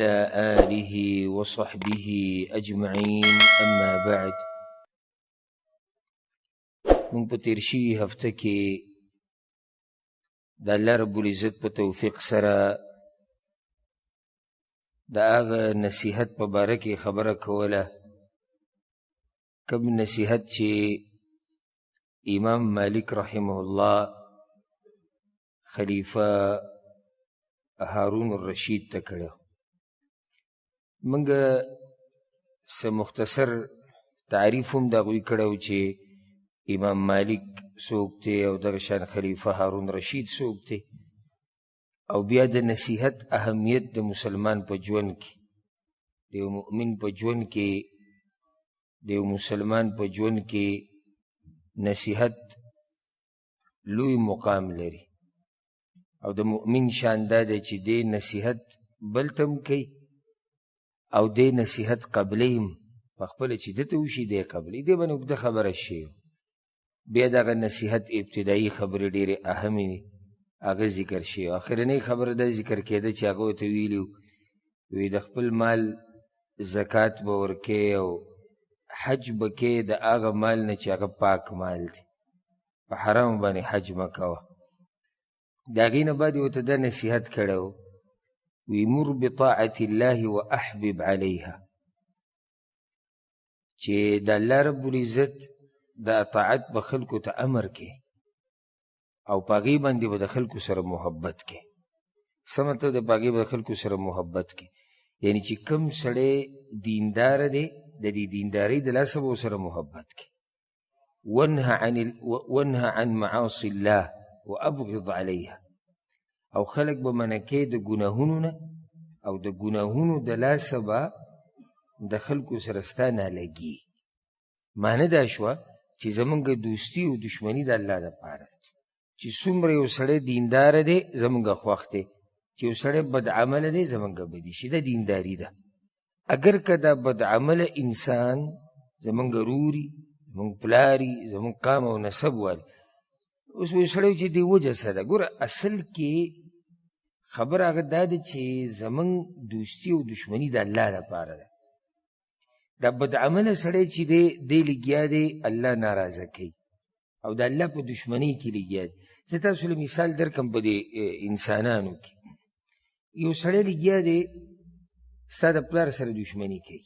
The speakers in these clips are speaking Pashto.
آله وصحبه أجمعين، أما بعد. مونږ په تیر شوي هفته کې د الله رب العزت په توفیق سره د هغه نصیحت په باره کې خبره کوله، کوم نصیحت چې امام مالک رحمه الله خلیفه هارون الرشید ته کړی. موږ څه مختصر تعریف هم د هغوی کړی و چې امام مالک څوک دی او دغه شان خلیفه هارون رشید څوک دی، او بیا د نصیحت اهمیت د مسلمان په ژوند کې، د یو مؤمن په ژوند کې، د یو مسلمان په ژوند کې نصیحت لوی مقام لري. او د مؤمن شان دا دی چې دی نصیحت بل ته هم کوي او دی نصیحت قبلوي هم، په خپله چې ده ته وشي دی قبلوي. دې باندې اوږده خبره شوې. بیا دغه نصیحت ابتدایي خبرې ډېرې اهمې وي، هغه ذکر شوې. اخرنۍ خبره دا ذکر کېده چې هغه ورته ویلي وي د خپل مال زکات به ورکې او حج به کې د هغه مال نه چې هغه پاک مال دی، په حرام باندې حج مه کوه. د هغې نه بعد یې ورته دا نصیحت کړی و، وی مر بطاعة الله واحبب علیها، چې د الله رب العزت د اطاعت به خلکو ته امر کې او په هغې باندې به د خلکو سره محبت کې. څه مطلب دی په هغې به د خلکو سره محبت کې؟ یعنی چې کوم سړی دیندار دی د دې دیندارۍ د لاسه به ورسره محبت کې. وانه عن معاصي الله وابغض علیها، او خلک به منع کوي د ګناهونو نه، او د ګناهونو د لاسه به د خلکو سره ستا نالګي. معنی دا شوه چې زمونږ دوستي او دښمني د الله دپاره ده. چې څومره یو سړی دیندار دی زمونږ خوښ دی، چې یو سړی بدعمله دی زمونږ بدي شي. دا دینداري ده. اګر که دا بدعمله انسان زمونږ روري، زمونږ پلاري، زمونږ قام او نسب والي، اوس به یو سړی چې دې وجه څه ده؟ ګوره اصل کې خبره هغه دا ده چې زمونږ دوستي او دښمني د الله دپاره ده. دا بدعمله سړی چې دی، دی لګیا دی الله ناراضه کوي او د الله په دښمنۍ کې لګیا دی. زه تاسو له مثال درکړم په دې انسانانو کې یو سړی لګیا دی ستا د پلار سره دښمني کوي،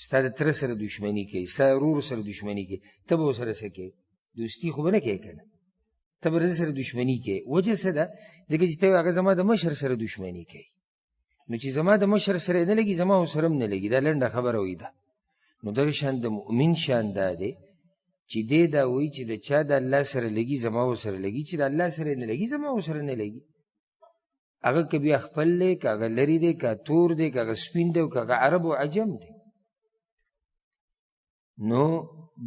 ستا د تره سره دښمني کوي، ستا د ورور سره دښمني کوي، ته به ورسره څه کوې؟ دوستي خو به نه کوې که نه، ته به سره دښمني کوې. وجه څه ده؟ ځکه چې ته هغه زما د مشر سره دښمني کوي، نو چې زما د مشر سره نه لګي زما ورسره هم نه لګي. دا لنډه خبره وایي ده. نو دغه شان د مؤمن شان دا دی چې دی دا وایي چې د چا د الله سره لګي زما ورسره لګي، چې د الله سره نه لګي زما ورسره نه لګي. هغه که بیا خپل دی، که هغه لرې دی، که تور دی، که هغه سپین دی، او که هغه عرب او عجم دی. نو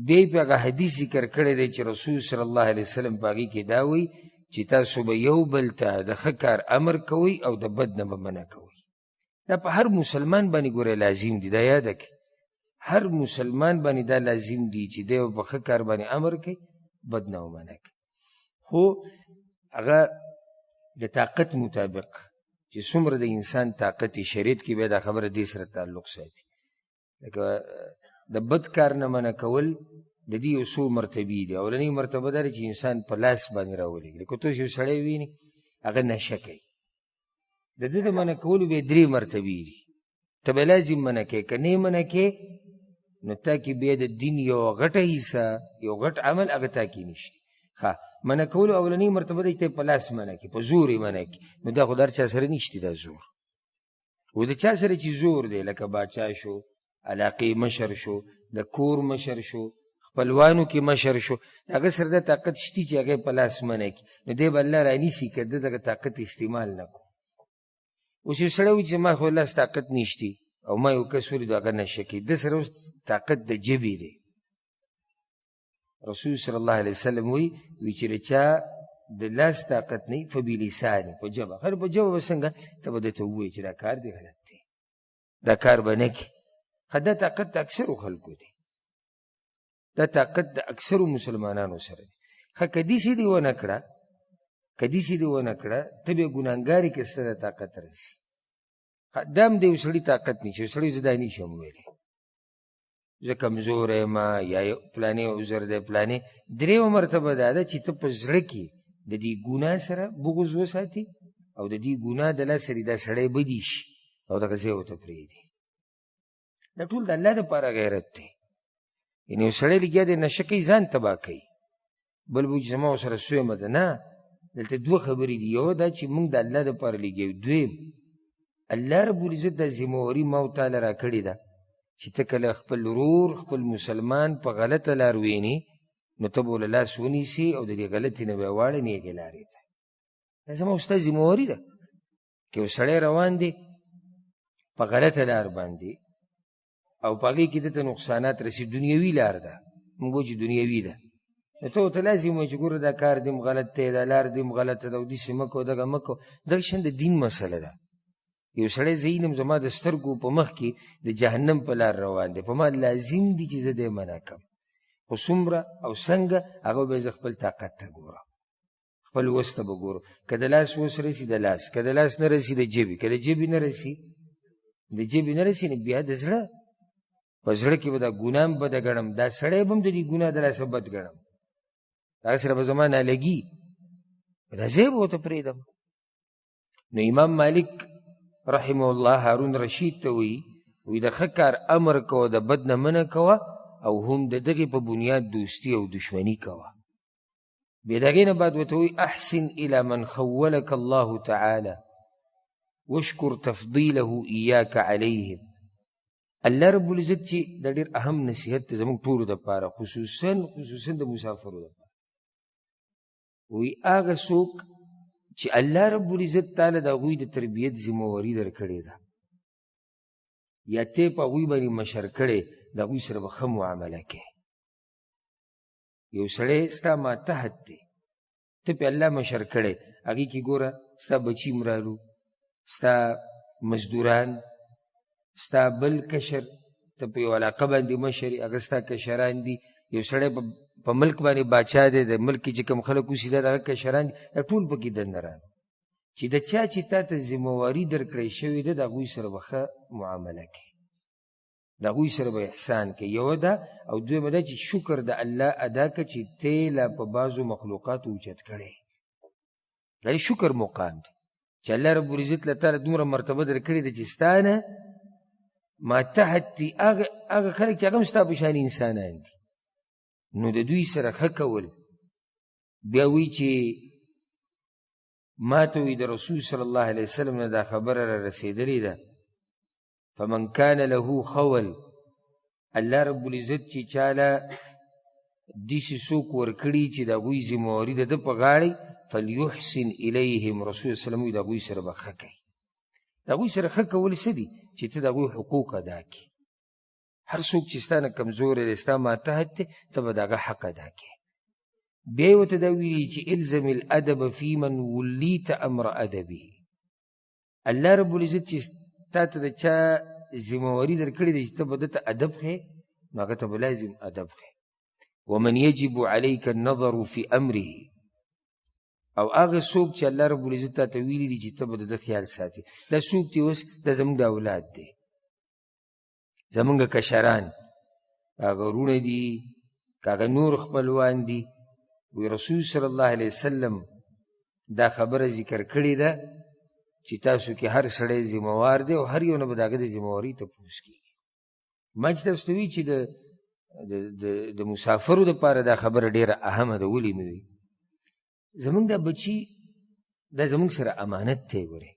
بیا یې په هغه حدیث ذکر کړی دی چې رسول صلی الله علیه وسلم په هغې کې دا وایي چې تاسو به یو بل ته د ښه کار امر کوئ او د بد نه به منع کوئ. دا په هر مسلمان باندې ګوره لازم دی، دا یاده کړئ. هر مسلمان باندې دا لازم دی چې دی په ښه کار باندې امر کوي، بد نه منع کوي. خو هغه د طاقت مطابق چې څومره د انسان طاقت یې شریعت کې بیا دا خبره دې سره تعلق ساتي. لکه د بد کار نه منع کول د دې یو څو مرتبې دي. اولنۍ مرتبه دا ده چې انسان په لاس باندې راولېږي. لکه تاسو یو سړی ویني هغه نشه کوي، د ده د منع کولو بیا درې مرتبې دي. ته به لازم منع کوې، که نه منع کوې نو تا کې بیا د دین یو غټه حصه، یو غټ عمل هغه تا کې نشته. ښه، منع کولو اولنۍ مرتبه ده چې ته په لاس منع کړې، په زور یې منع کړې، نو دا خو د هر چا سره نشته دا زور. او د چا سره چې زور دی، لکه باچا شو، علاقې مشر شو، د کور مشر شو، خپلوانو کې مشر شو، د هغه سره دا طاقت شته چې هغه په لاس منع کړي، نو دی به الله رانیسي که ده دغه طاقت استعمال نه کړو. اوس یو سړی وایي چې ما خو لاس طاقت نشته او ما یو کس ولید هغه نشه کوي، ده سره اوس طاقت د ژبې دی. رسول صلی الله علیه وسلم وایي چې د چا د لاس طاقت نه وي فبلسانه، په ژبه. خیر په ژبه به څنګه؟ ته به ده ته ووایې چې دا کار دی غلط دی، دا کار به نه کوي. ښه، دا طاقت د اکثرو خلکو دی، دا طاقت د اکثرو مسلمانانو سره دی. ښه، که داسې دې ونه کړه، که داسې دې ونه کړه، ته بیا ګناهګار یې که ستا دا طاقت رسي. دا هم د یو سړي طاقت نه چې یو سړی زه دا نه شم ویلی، زه کمزوری یم یا پلانې عذر دی پلانې. درېیمه مرتبه دا ده چې ته په زړه کې د دې ګناه سره بغض وساتې او د دې ګناه د لاسه دې دا سړی بدي شي او دغه ځای ورته پرېږدي. دا ټول د الله دپاره غیرت دی. یعنې یو سړی لګیا دی نشه کوي، ځان تباه کوي، بل به وایي چې زما ورسره سویمه ده. نه، دلته دوه خبرې دي. یوه دا چې موږ د الله دپاره لګیا یو، دویم الله رب العزت دا ذمهواري ما او تا له راکړې ده چې ته کله خپل ورور خپل مسلمان په غلطه لار وینې نو ته به ورله لاس ونیسې او د دې غلطې نه به یې واړې نیکې لارې ته. دا زما او ستا ذمهواري ده. که یو سړی روان دی په غلطه لار باندې او په هغې کې ده ته نقصانات رسي، دنیوي لار ده، موږ وایو چې دنیوي ده، نو ته ورته لازم وایې چې ګوره دا کار دې هم غلط دی، دا لار دې هم غلطه ده، او داسې مه کوه، دغه مه کوه. دغه شان د دین مسله ده. یو سړی زه وینم زما د سترګو په مخ کې د جهنم په لار روان دی، په ما لازم دي چې زه دی منع کړم، خو څومره او څنګه هغه به زه خپل طاقت ته ګورم، خپل وس ته به ګورم. که د لاس وس رسي د لاس، که د لاس نه رسي د ژبې، که د ژبې نه رسي د ژبې نه رسي نو بیا د زړه په زړه کې به دا ګناه هم بده ګڼم، دا سړی به هم د دې ګناه د لاسه بد ګڼم، هغه سره به زما نالګي، دا ځای به ورته پرېږدم. نو امام مالک رحمه الله هارون رشید ته وایي، وایي د ښه کار امر کوه، د بد نه منع کوه، او هم د دغې په بنیاد دوستي او دښمني کوه. بیا د هغې نه بعد ورته وایي احسن الی من خولک الله تعالی واشکر تفضیله ایاک علیهم. الله رب العزت چې دا ډېر اهم نصیحت دی زموږ ټولو دپاره، خصوصا خصوصا د مسافرو دپاره. وایي هغه څوک چې الله رب العزت تعالی د هغوی د تربیت ذمهواري درکړې ده یا ته په هغوی باندې مشر کړی، د هغوی سره به ښه معامله کوې. یو سړی ستا ماتحت دی، ته پې الله مشر کړی، هغې کې ګوره ستا بچي هم رالو، ستا مزدوران، ستا بل کشر، ته په یو علاقه باندې مشر یې، هغه ستا کشران دي. یو سړی په ملک باندې باچا دی، د ملک کې چې کوم خلک اوسي دا د هغه کشران دي، دا ټول پکې دننه رالو. چې د چا چې تا ته ذمهواري درکړی شوې ده د هغوی سره به ښه معامله کوې، د هغوی سره به احسان کوې. یوه ده، او دویمه ده چې شکر د الله ادا کړه چې ته لا په بعضو مخلوقاتو اوچت کړی. دا شکر مقام دی چې الله رب العزت له تعالی دومره مرتبه درکړې ده چې ستا نه ما تحت دي هغه خلک چې هغه هم ستا په شان انسانان دي، نو د دوی سره ښه کول. بیا وایي چې ما ته وایي د رسول صلی الله علیه وسلم نه دا خبره را رسېدلې ده، فمن کان له خول، الله رب العزت چې چاله داسې څوک ورکړي چې د هغوی ذمهواري د ده په غاړې، فلیحسن الیهم، رسول صلی الله علیه وسلم وایي د هغوی سره به ښه کوي. د هغوی سره ښه کول څه دي؟ چې ته د هغوی حقوق ادا کړې. هر څوک چې ستا نه کمزوری دی، ستا ماتحت دی، ته به د هغه حق ادا کړې. بیا یې ورته دا ویلي چې الزم الادب فی من ولیت امر ادبه. الله رب العزت چې تا ته د چا ذمهواري درکړې ده چې ته به ده ته ادب ښیې، نو هغه ته به لازم ادب ښیې. ومن یجب علیک النظر فی امره، او هغه څوک چې الله رب العزت تا ته ویلي دي چې ته به د ده خیال ساتې، دا څوک دی اوس؟ دا زموږ د اولاد دی، زموږ کشران، هغه وروڼه دي، که هغه نور خپلوان دي. وی رسول صلی الله علیه وسلم دا خبره ذکر کړې ده چې تاسو کې هر سړی ذمهوار دی او هر یو نه به د هغه د ذمهواري تپوس کېږي. ما چې تاسو ته ویل چې د مسافرو دپاره دا خبره ډېره اهمه ده. ولې مې وي؟ زموږ دا بچي دا زموږ سره امانت دی، ګورې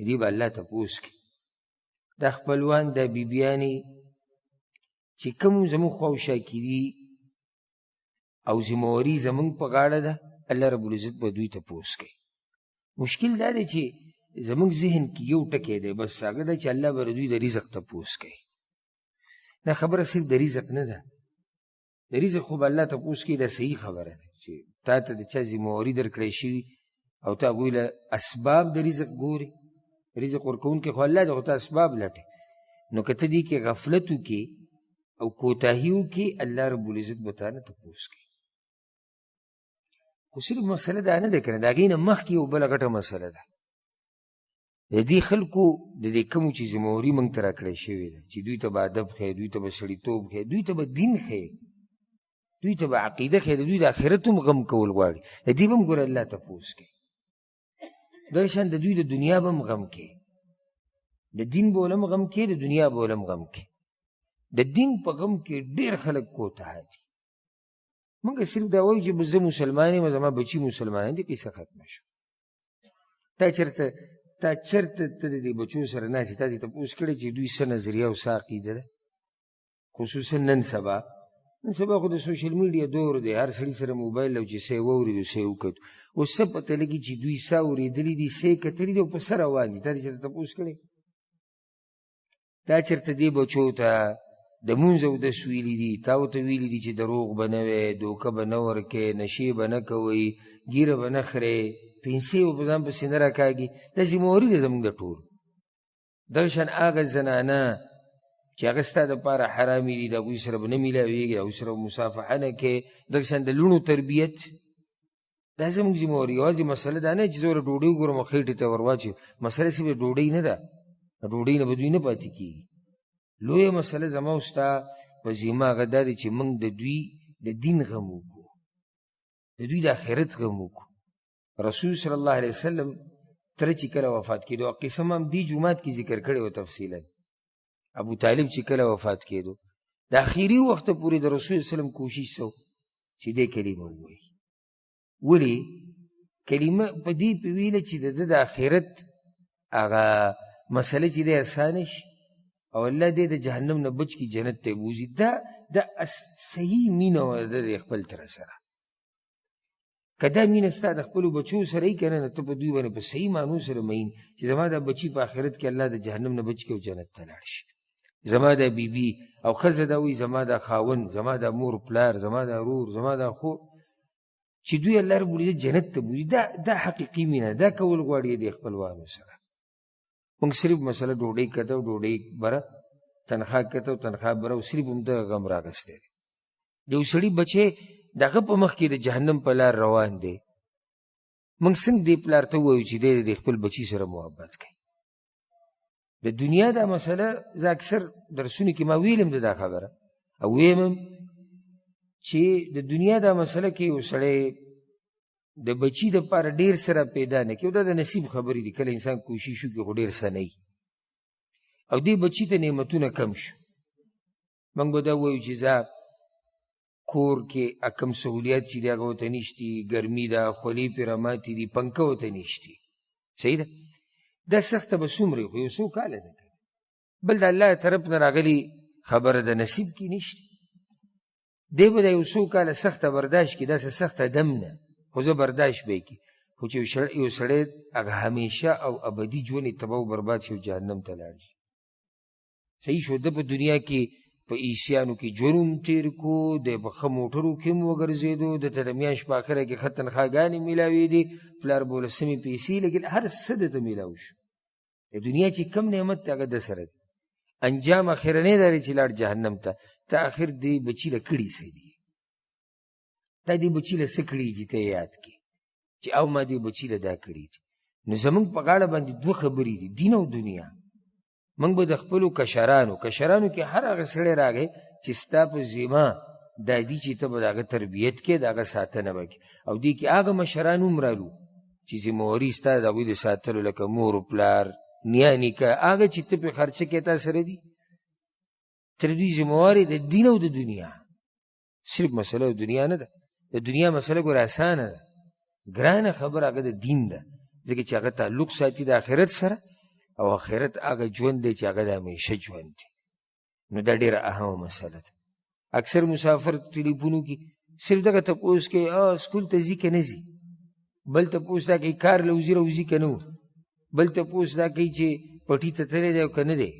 دې به الله تپوس کړي. دا خپلوان، دا بیبیانې چې کوم زموږ خواوشا کې دي او ذمهواري زموږ په غاړه ده، الله رب العزت به دوی تپوس کوي. مشکل دا دی چې زموږ ذهن کې یو ټکی دی بس، هغه دی چې الله به د دوی د رزق تپوس کوي. دا خبره صرف د رزق نه ده، د رزق خو به الله تپوس کوي، دا صحیح خبره ده چې تا ته د چا ذمهواري درکړی شوي او تا هغوی له اسباب د رزق ګوري، رزق ورکوونکی خو الله دی، خو ته اسباب لټې. نو که ته دې کې غفلت وکړې او کوتاهي وکړې، الله رب العزت به تا نه تپوس کوي. خو صرف مسله دا نه ده که نه، د هغې نه مخکې یو بله غټه مسله ده. د د دې خلکو د دې کومو چې ذمهواري موږ ته راکړی شوې ده چې دوی ته به ادب ښیې، دوی ته به سړیتوب ښیې، دوی ته به دین ښیې، دوی ته به عقیده ښیې، د دوی د آخرت هم غم کول غواړي، د دې به هم ګوره الله تپوس کوي. دغه شان د دوی د دنیا به هم غم کوي، د دین به ولم غم کوي، د دنیا به ولم غم کوي. د دین په غم کې ډېر خلک کوتاه دي. موږ صرف دا وایو چې زه مسلمان یم، زما بچي مسلمان دي، قصه ختمه شوه. تا چېرته ته د دې بچو سره ناست یې، تا دې تپوس کړی چې دوی څه نظریه او څه عقیده ده؟ خصوصا نن سبا، نن سبا خو د سوشل میډیا دور دی، هر سړي سره موبایل او چې څه یې واورېدو څه یې وکتو، اوس څه پته لګي چې دوی څه اورېدلي دي، څه یې کتلي دي او په څه روان دي. تا دې چېرته تپوس کړی؟ تا چېرته دې بچو ته د مونځ اودس ویلي دي؟ تا ورته ویلي دي چې دروغ به نه وې، دوکه به نه ورکې، نشې به نه کوئ، ږیره به نه خرې، پنسې به په ځان پسې نه راکاږي. دا ذمهواري ده زموږ د ټولو. دغه شان هغه زنانه چې هغه ستا دپاره حرامې دي، د هغوی سره به نه میلاویږي، د هغوی سره به مصافحه نه کوې. دغه شان د لوڼو تربیت دا زموږ ذمهواري. یوازې مسله دا نه چې زه ورته ډوډۍ وګورم او خېټې ته ور واچوم، مسله صرف ډوډۍ نه ده، ډوډۍ نه به دوی نه پاتې کېږي. لویه مسله زما او ستا په ذمه هغه دا دی چې موږ د دوی د دین غم وکړو، د دوی د آخرت غم وکړو. رسول صلی الله علیه وسلم تره چې کله وفات کېدو، قصه ما هم دې جومات کې ذکر کړې وه تفصیلا. ابو طالب چې کله وفات کېدو، د اخري وخته پورې د رسول صلی الله علیه وسلم کوشش څه و چې دې کلمه ووایي. ولې کلمه په دې پې ویله چې د ده د آخرت هغه مسله چې دی اسانه شي او الله دې د جهنم نه بچ کړي، جنت ته یې بوځي. دا صحیح مینه وه د ده خپل تره سره. که دا مینه ستا د خپلو بچو سره یې که نه، نو ته په دوی باندې په صحیح معنو سره مین چې زما دا بچي په آخرت کې الله د جهنم نه بچ کړي او جنت ته لاړ شي. زما دا بیبي او ښځه دا وایي زما دا خاوند، زما دا مور پلار، زما دا ورور، زما دا خور، چې دوی الله رب العزت جنت ته بوځي. دا حقیقي مینه دا کول غواړي د خپلوانو سره. موږ صرف مسله ډوډۍ کته او ډوډۍ بره، تنخوا کته او تنخوا بره، او صرف همدغه غم راغستی دی. یو سړي بچی د هغه په مخ کې د جهنم په لار روان دی، موږ څنګه دې پلار ته ووایو چې دی د خپل بچي سره محبت کوي؟ د دنیا دا مسله زه اکثر درسونو کې ما ویلم دا خبره او ویم چې د دنیا دا مسله کې یو سړی د بچي دپاره ډېر څه را پیدا نه کړي، او دا د نصیب خبرې دي، کله انسان کوشش وکړي خو ډېر څه نه وي، او دې بچي ته نعمتونه کم شو. موږ به دا ووایو چې ځه کور کې کم سهولیات چې دی هغه ورته نشتي، ګرمي ده، خولې پرې راماتې دي، پنکه ورته نشتي، صحیح ده؟ دا سخته به څومره وي؟ خو یو څو کاله ده. بل د الله طرف نه راغلي خبره د نصیب کې نشته، دی به د یو څو کاله سخته برداشت کړي، داسې سخته دم نه، خو زه برداشت به یې کړي. خو چې یو سړی هغه همیشه او ابدي ژوند یې تباه و برباد شي او جهنم ته لاړ شي، صحیح شو. ده په دنیا کې په ایسیانو کې ژوند هم تېر کړو، دی په ښه موټرو کې هم وګرځېدو، ده ته د میاشت په اخره کې ښه تنخواګانې میلاوېدې، پلار به ورله سمې پیسې لګېدې، هر څه ده ته میلاو شو. د دنیا چې کم نعمت دی هغه ده سره دی. انجام اخرنی دا دی چې لاړ جهنم ته. ته اخر دې بچي له کړي څه دي، تا دې بچي له څه کړي چې ته یې یاد کړې چې او ما دې بچي له دا کړي دي. نو زموږ په غاړه باندې دوه خبرې دي، دین او دنیا. موږ به د خپلو کشرانو کې هر هغه سړی راغی چې ستا په ذمه دا دي چې ته به د هغه تربیت کې، د هغه ساتنه به کې، او دې کې هغه مشران هم رالو چې ذمهواري ستا د هغوی د ساتلو، لکه مور و پلار، نیا نیکه، هغه چې ته پرې خرچه کې تا سره دي، تر دوی ذمهواري د دین او د دنیا. صرف مسله د دنیا نه ده، د دنیا مسله ګوره اسانه ده، ګرانه خبره هغه د دین ده، ځکه چې هغه تعلق ساتي د آخرت سره، او آخرت هغه ژوند دی چې هغه د همیشه ژوند دی. نو دا ډېره اهمه مسله ده. اکثر مسافر ټلیفونو کې صرف دغه تپوس کوي، سکول ته ځي که نه ځي، بل تپوس دا کوي کار له وځي راوځي که نه، بل تپوس دا کوي چې پټي ته تللی دی او که نه دی،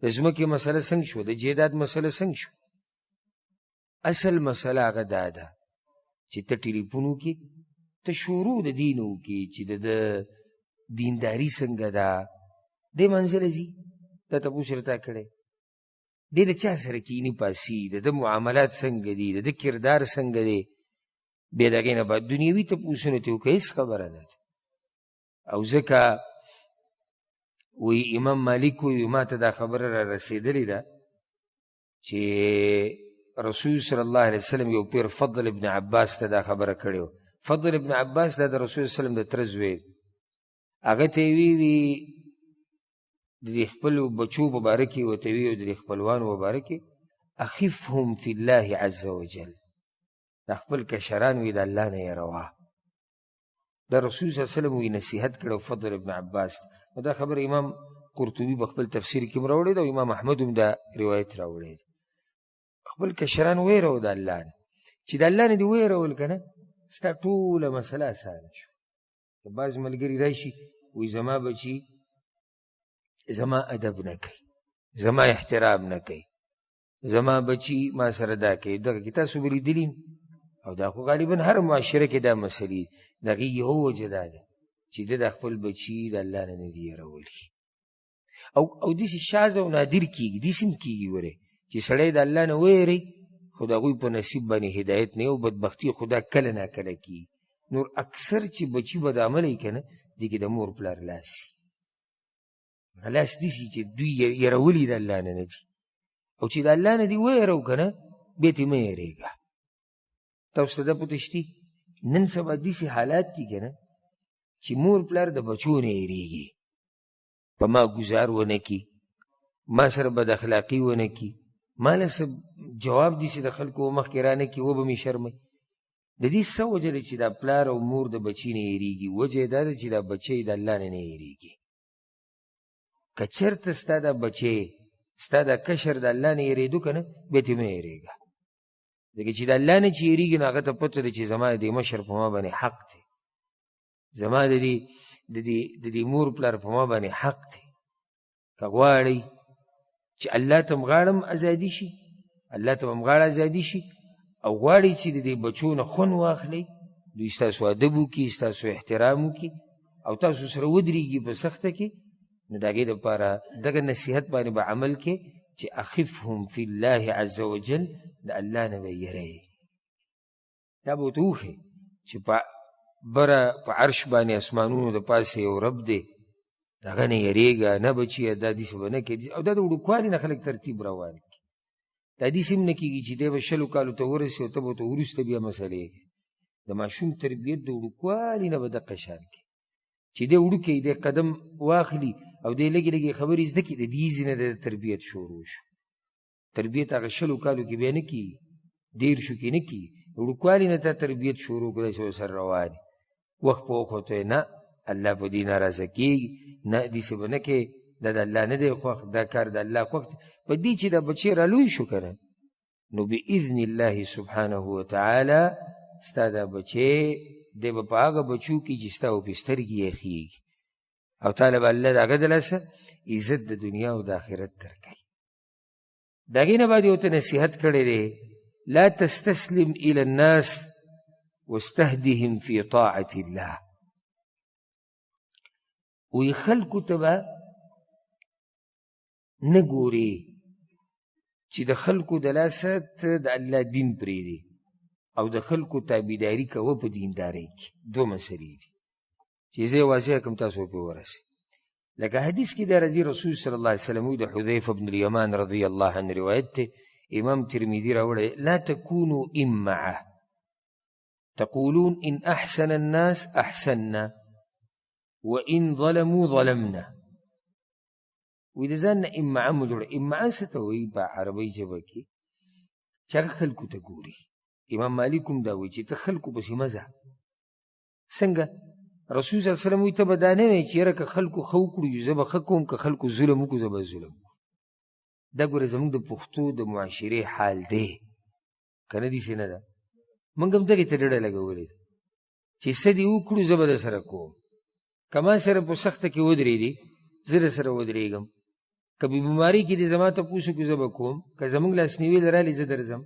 د ځمکې مسله څنګه شوه، د جایداد مسله څنګه شوه. اصل مسله هغه دا ده چې ته ټلیفون وکړې، ته شروع د دین وکړې چې د ده دینداري څنګه ده، دی منزله ځي، دا تپوس یې راته کړی، دی د چا سره کیني پاسي، د ده معاملات څنګه دي، د ده کردار څنګه دی. بیا د هغې نه بعد دنیوي تپوسونه ترې وکړه، هېڅ خبره نه ده. او ځکه وایي امام مالک وایي ما ته دا خبره را رسېدلې ده چې رسول صلی الله علیه وسلم یو پیر فضل ابن عباس ته دا خبره کړې وه. فضل ابن عباس دا د رسول صلی الله علیه وسلم د تره زوی، هغه ته یې وی د دې خپلو بچو په باره کې ورته وي او د دې خپلوانو په باره کې اخفهم فی الله عز وجل، دا خپل کشران وي د الله نه یې روا. دا رسول صلی الله علیه وسلم وی نصیحت کړی فضل ابن عباس. نو دا خبره امام قرطبي په خپل تفسیر کې هم راوړې ده او امام احمد هم دا روایت راوړی دی. خپل کشران ویرو د الله نه، چې د الله نه دې ویرول که نه ستا ټوله مسله اسانه شوه. که بعض ملګري راشي وایي زما بچي زما ادب نه کوي، زما احترام نه کوي، زما بچي ما سره دا کوي، دغه کې تاسو به لیدلي، او دا خو غالبا هر معاشره کې دا مسلې د هغې یوه وجه دا ده چې ده د خپل بچي د الله نه نه دي یېرولي. او داسې شاذ او نادر کېږي، داسې هم کېږي ورې چې سړی د الله نه ویري خو د هغوی په نصیب باندې هدایت نه او بدبختي خدا کله ناکله کېږي. نور اکثر چې بچي بدعمله که نه، دې کې د مور پلار لاس وي، هغه لاس داسې چې دوی یېرولي د الله نه نه دي، او چې د الله نه دي ویرو که نه بیا ترې مه یېرېږه. تاسو ته دا پته شتي نن سبا داسې حالات دي که نه چې مور پلار د بچو نه یېرېږي، په ما ګزار ونه کړي، ما سره بد اخلاقي ونه کړي، ما له څه جواب دي چې د خلکو مخکې رانه کړي وبه مې شرموي. د دې څه وجه ده چې دا پلار او مور د بچي نه یېرېږي؟ وجه یې دا ده چې دا بچی د الله نه نه یېرېږي. که چېرته ستا دا بچی ستا دا کشر د الله نه یېرېدو که نه بیا ترې مه یېرېږه، ځکه چې د الله نه چې یېرېږي نو هغه ته پته ده چې زما د دې مشر په ما باندې حق دی، زما د دې مور پلار په ما باندې حق دی. که غواړئ چې الله ته هم غاړه هم ازادي شي، الله ته هم غاړه ازادي شي، او غواړئ چې د دې بچو نه خوند واخلئ، دوی ستاسو ادب وکړي، ستاسو احترام وکړي او تاسو سره ودرېږي په سخته کې، نو د هغې دپاره دغه نصیحت باندې به عمل کې چې اخفهم فی الله عز وجل، د الله نه به یېرئ. دا به ورته وښیې چې په بره په عرش باندې اسمانونو د پاسه یو رب دی، د هغه نه یېرېږه نه بچیه، دا داسې به نه کوې. او دا د وړوکوالي نه خلک ترتیب روان کړي. دا داسې هم نه کېږي چې دی به شلو کالو ته ورسي او ته به ورته وروسته بیا مسلې کوې. د ماشوم تربیت د وړوکوالي نه به دقه شان کوي چې دی وړوکی دی قدم واخلي او دی لږې لږې خبرې زده کړي، د دې ځای نه د تربیت شروع شو. تربیت هغه شلو کالو کې بیا نه کېږي، دېرشو کې نه کېږي، وړوکوالي نه تا تربیت شروع کړی چې ورسره روان یې. وخت په وخت ورته وایې نه الله په دې ناراضه کېږي، نه داسې به نه کوې، دا د الله نه دی خوښ، دا کار د الله خوښ دی. په دې چې دا بچی رالوی شو که نه نو باذن الله سبحانه وتعالی ستا دا بچی دی به په هغه بچو کې چې ستا پې سترګې یخېږي، او تا له به الله د هغه د لاسه عزت د دنیا او د آخرت درکوي. د هغې نه بعد یې ورته نصیحت کړی دی، لا تستسلم الى الناس واستهدهم في طاعة الله. وایي خلکو ته به نه ګورې چې د خلکو د لاسه ته د الله دین پرېږدې او د خلکو تابعداري کوه په دیندارۍ کې. دوه مسلې دي چې زه یې واضح کړم تاسو پرې ورسئ. لکه حدیث کې دا راځي رسول صلی الله علیه وسلم د حذیفه بن الیمان رضی الله عنه روایت دی، امام ترمذي راوړی، لا تکونو امعه تقولون ان احسن الناس احسنا وان ظلموا ظلمنا. وایي د ځان نه امعه مه جوړه. امعه څه ته وایي په عربۍ ژبه کې؟ چې هغه خلکو ته ګوري. امام مالک هم دا وایي چې ته خلکو پسې مه ځه. څنګه؟ رسول صلی الله علیه وسلم وایي ته به دا نه وایې چې یاره که خلکو ښه وکړو زه به ښه کوم، که خلکو ظلم وکړو زه به ظلم کوم. دا ګوره زموږ د پښتو د معاشرې حال دی که نه داسې نه ده؟ موږ هم دغې ته ډډه لګولې ده چې څه دې وکړو زه به در سره کوم، که ما سره په سخته کې ودرېدې زه در سره ودرېږم، که په بیمارۍ کې دې زما تپوس وکړو زه به کوم، که زموږ لاسنیوی له رالې زه درځم،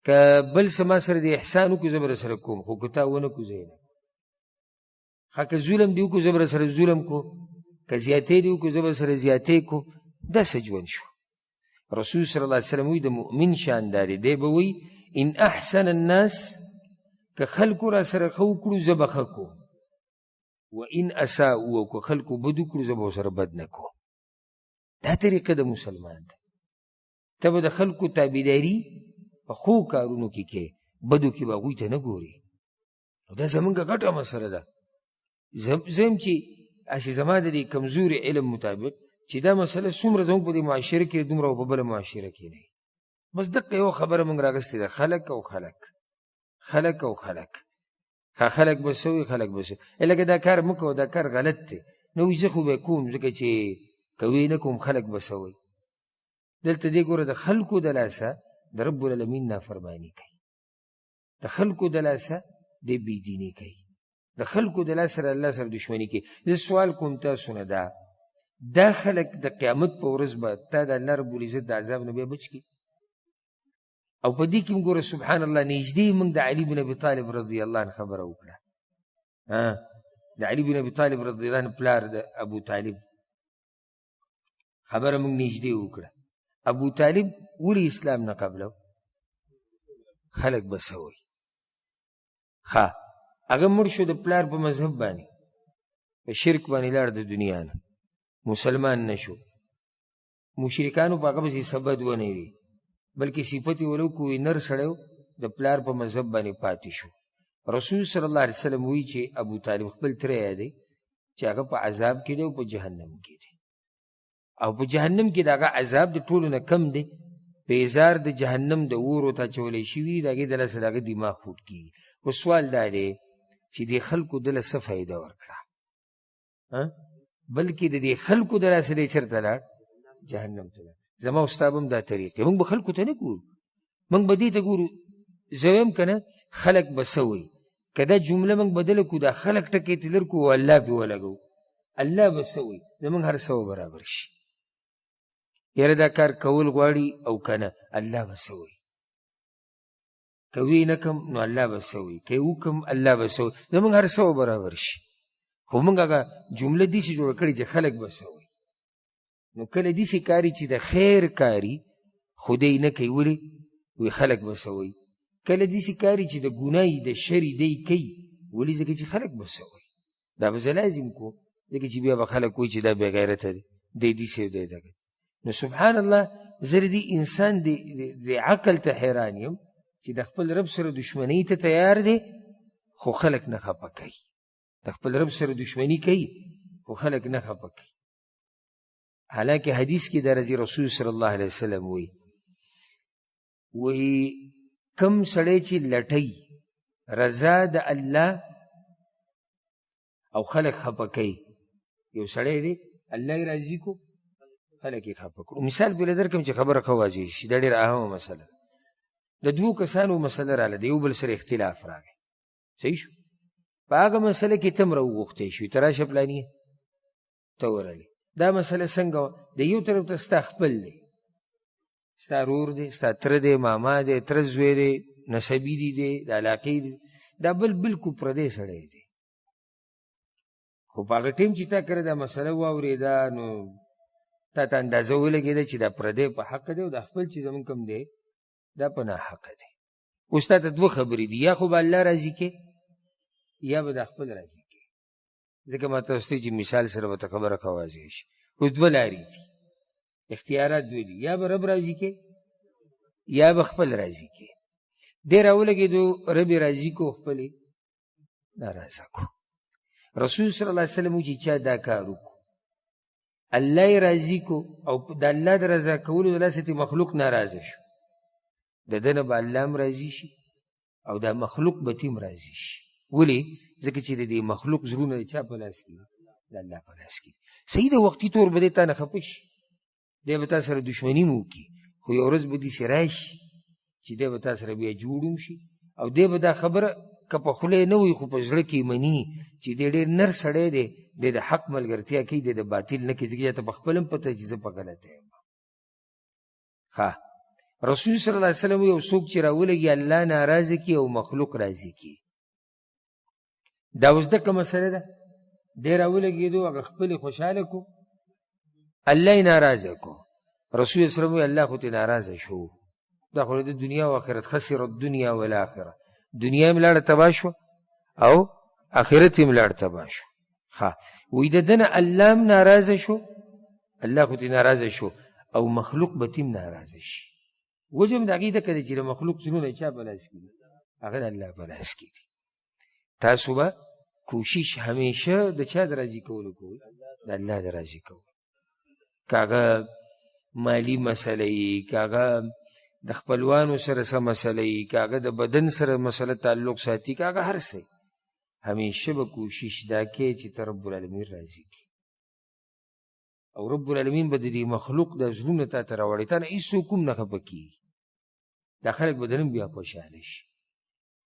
که بل څه ما سره دې احسان وکړو زه به در سره کوم، خو که تا ونه کړو زه یې نه کوم. ښه که ظلم دې وکړو زه به در سره ظلم کوم، که زیاتی دې وکړو زه به در سره زیاتی کوم. دا څه ژوند شو؟ رسول صلی الله علیه وسلم وایي د مؤمن شان دا دی، دی به وایي ان احسن الناس، که خلکو را سره ښه وکړو زه به ښه کوم، وان اساءوا، او که خلکو بد وکړو زه به ورسره بد نه کوم. دا طریقه د مسلمان ده. ته به د خلکو تابعداري په ښو کارونو کې کې، بدو کې به هغوی ته نه ګورې. او دا زمونږ غټه مسله ده. زه هم چې هسې زما د دې کمزوري علم مطابق چې دا مسله څومره زموږ په دې معاشره کې دومره په بله معاشره کې نه، بس دقه یوه خبره موږ راغستې ده، خلک او خلک، خلک او خلک. خلک به څه وي، خلک به څه وي، لکه دا کار مه کوه، دا کار غلط دی، نو وایي زه خو به یې کوم ځکه چې که ویې نه کوم خلک به څه وایي. دلته دې ګوره د خلکو د لاسه د رب العالمین نافرماني کوي، د خلکو د لاسه دې بېدیني کوي، د خلکو د لاسه د الله سره دښمني کوي. زه سوال کوم تاسو نه، دا خلک د قیامت په ورځ به تا د الله رب العزت د عذاب نه بیا بچ کړي؟ او په دې کې هم ګوره سبحان الله نږدې موږ د علي بن ابي طالب رضی الله عنه خبره وکړه. د علي بن ابي طالب رضی الله عنه پلار د ابو طالب خبره موږ نږدې وکړه. ابو طالب ولې اسلام نه قبلو؟ خلک به څه وایي. ښه، هغه مړ شو د پلار په مذهب باندې، په شرک باندې لاړ د دنیا نه، مسلمان نه شو. مشرکانو په هغه پسې څه بد ونه وي، بلکې صفت یې ولو کوي نر سړی د پلار په مذهب باندې پاتې شو. رسول صلی الله علیه وسلم وایي چې ابو طالب خپل تره یادوي چې هغه په عذاب کې دی او په جهنم کې دی، او په جهنم کې د هغه عذاب د ټولو نه کم دی. په ازار د جهنم د اور ورته اچولی شوي، د هغې د لاسه د هغه دماغ فوټ کېږي. خو سوال دا دی چې دې خلکو دله څه فایده ورکړه؟ بلکې د دې خلکو د لاسه دی چېرته لاړ؟ جهنم ته لاړ. زما او ستا به هم دا طریقې، موږ به خلکو ته نه ګورو، موږ به دې ته ګورو. زه وایم که نه خلک به څه وایي، که دا جمله موږ بدله کړو، دا خلک ټکی ترې لر کړو او الله پرې ولګوو، الله به څه وایي، زموږ هر څه به برابر شي. یاره دا کار کول غواړي او که نه، الله به څه وایي، که ویې نه کړم نو الله به څه وایي، که یې وکړم الله به څه وایي، زموږ هر څه به برابر شي. خو موږ هغه جمله داسې جوړه کړې چې خلک به څه وایي. نو کله داسې کاري چې د خیر کاري خو دی نه کوي، ولې؟ وایي خلک به څه وایي. کله داسې کاري چې د ګناه د شري دی کوي، ولې؟ ځکه چې خلک به څه وایي. دا به زه لازم کړو، ځکه چې بیا به خلک وایي چې دا بې غیرته دی، دی داسې دی دغه. نو سبحان الله، زه د دې انسان د عقل ته حیران یم چې د خپل رب سره دښمنۍ ته تیار دی خو خلک نه خفه کوي، د خپل رب سره دښمني کوي خو خلک نه خفه کوي. حالانکه حدیث کې دا راځي، رسول صلی الله علیه وسلم وایي، وایي کم سړی چې لټوي رضا د الله او خلک خفه کوي، یو سړی دی الله یې راضي کړو خلک یې خفه کړو. مثال به له درکړم چې خبره ښه واضح شي، دا ډېره اهمه مسله ده. د دوو کسانو مسله راغله، د یو بل سره اختلاف راغی، صحیح شو. په هغه مسله کې ته هم راوغوښتی شوې، ته راشه پلانیه، ته ورغلې. دا مسله څنګه وه؟ د یو طرف ته ستا خپل دی، ستا ورور دی، ستا تره دی، ماما دی، تره زوی دی، نسبي دی دی، د علاقې دی، دا بل بالکل پردی سړی دی. خو په هغه ټایم چې تا کره دا مسله واورېده نو تا ته اندازه ولګېده چې دا پردی په حق دی او دا خپل چې زموږ کوم دی دا په ناحقه دی. اوس تا ته دوه خبرې دي، یا خو به الله راضي کې یا به دا خپل راضي کې. ځکه ما تاسو ته چې مثال سره به ته خبره ښه واضح شي. اوس دوه لارې دي، اختیارات دوه دي، یا به رب راضي کې یا به خپل راضي کې. دی راولګېدو، رب یې راضي کو، خپل یې ناراضه کو. رسول صلی الله علیه وسلم چې چا دا کار وکړو، الله یې راضي کو او د الله د رضا کولو د لاسه ترې مخلوق ناراضه شو، د ده نه به الله هم راضي شي او دا مخلوق به ترې هم راضي شي. ولې؟ ځکه چې د دې مخلوق زړونه د چا په لاس کې دي؟ د الله په لاس کې دي. صحیح ده، وختي طور به دی تا نه خفه شي، دی به تا سره دښمني هم وکړي، خو یو ورځ به داسې راشي چې دی به تا سره بیا جوړ هم شي او دی به دا خبره که په خوله یې نه وایي خو په زړه کې یې مني چې دی ډېر نر سړی دی، دی د حق ملګرتیا کوي، دی د باطل نه کوي، ځکه چې ته په خپل هم پته چې زه په غلطه یم. ښه، رسول صلی الله علیه وسلم یو څوک چې راولګي الله ناراضه کړي او مخلوق راضي کړي. دا اوس دغه مسله ده، دی راولګېدو هغه خپلې خوشحاله کړو، الله یې ناراضه کړو. رسول صلی الله علیه وسلم وایي الله خو ترې ناراضه شو، دا خو د دنیا او آخرت، خسر الدنیا والآخرة، دنیا یې هم لاړه تباه شوه او آخرت یې هم لاړ تباه شو. ښه، وایي د ده نه الله هم ناراضه شو، الله خو ترې ناراضه شو او مخلوق به ترې هم ناراضه شي. وجه هم د هغې دکه ده چې د مخلوق زړونه چا په لاس کې دي؟ هغه د الله په لاس کې دي. تاسو به کوشش همیشه د چا د راضي کولو کوئ؟ د الله د راضي کولو. که هغه مالي مسله وي، که هغه د خپلوانو سره څه مسله وي، که هغه د بدن سره مسله تعلق ساتي، که هغه هر څه، همیشه به کوشش دا کوې چې ته رب العالمین راضي کړې. او رب العالمین به د دې مخلوق د زړونه تا ته راوړي، تا نه هېڅوک هم نه خفه کېږي، دا خلک به درنه بیا خوشحاله شي.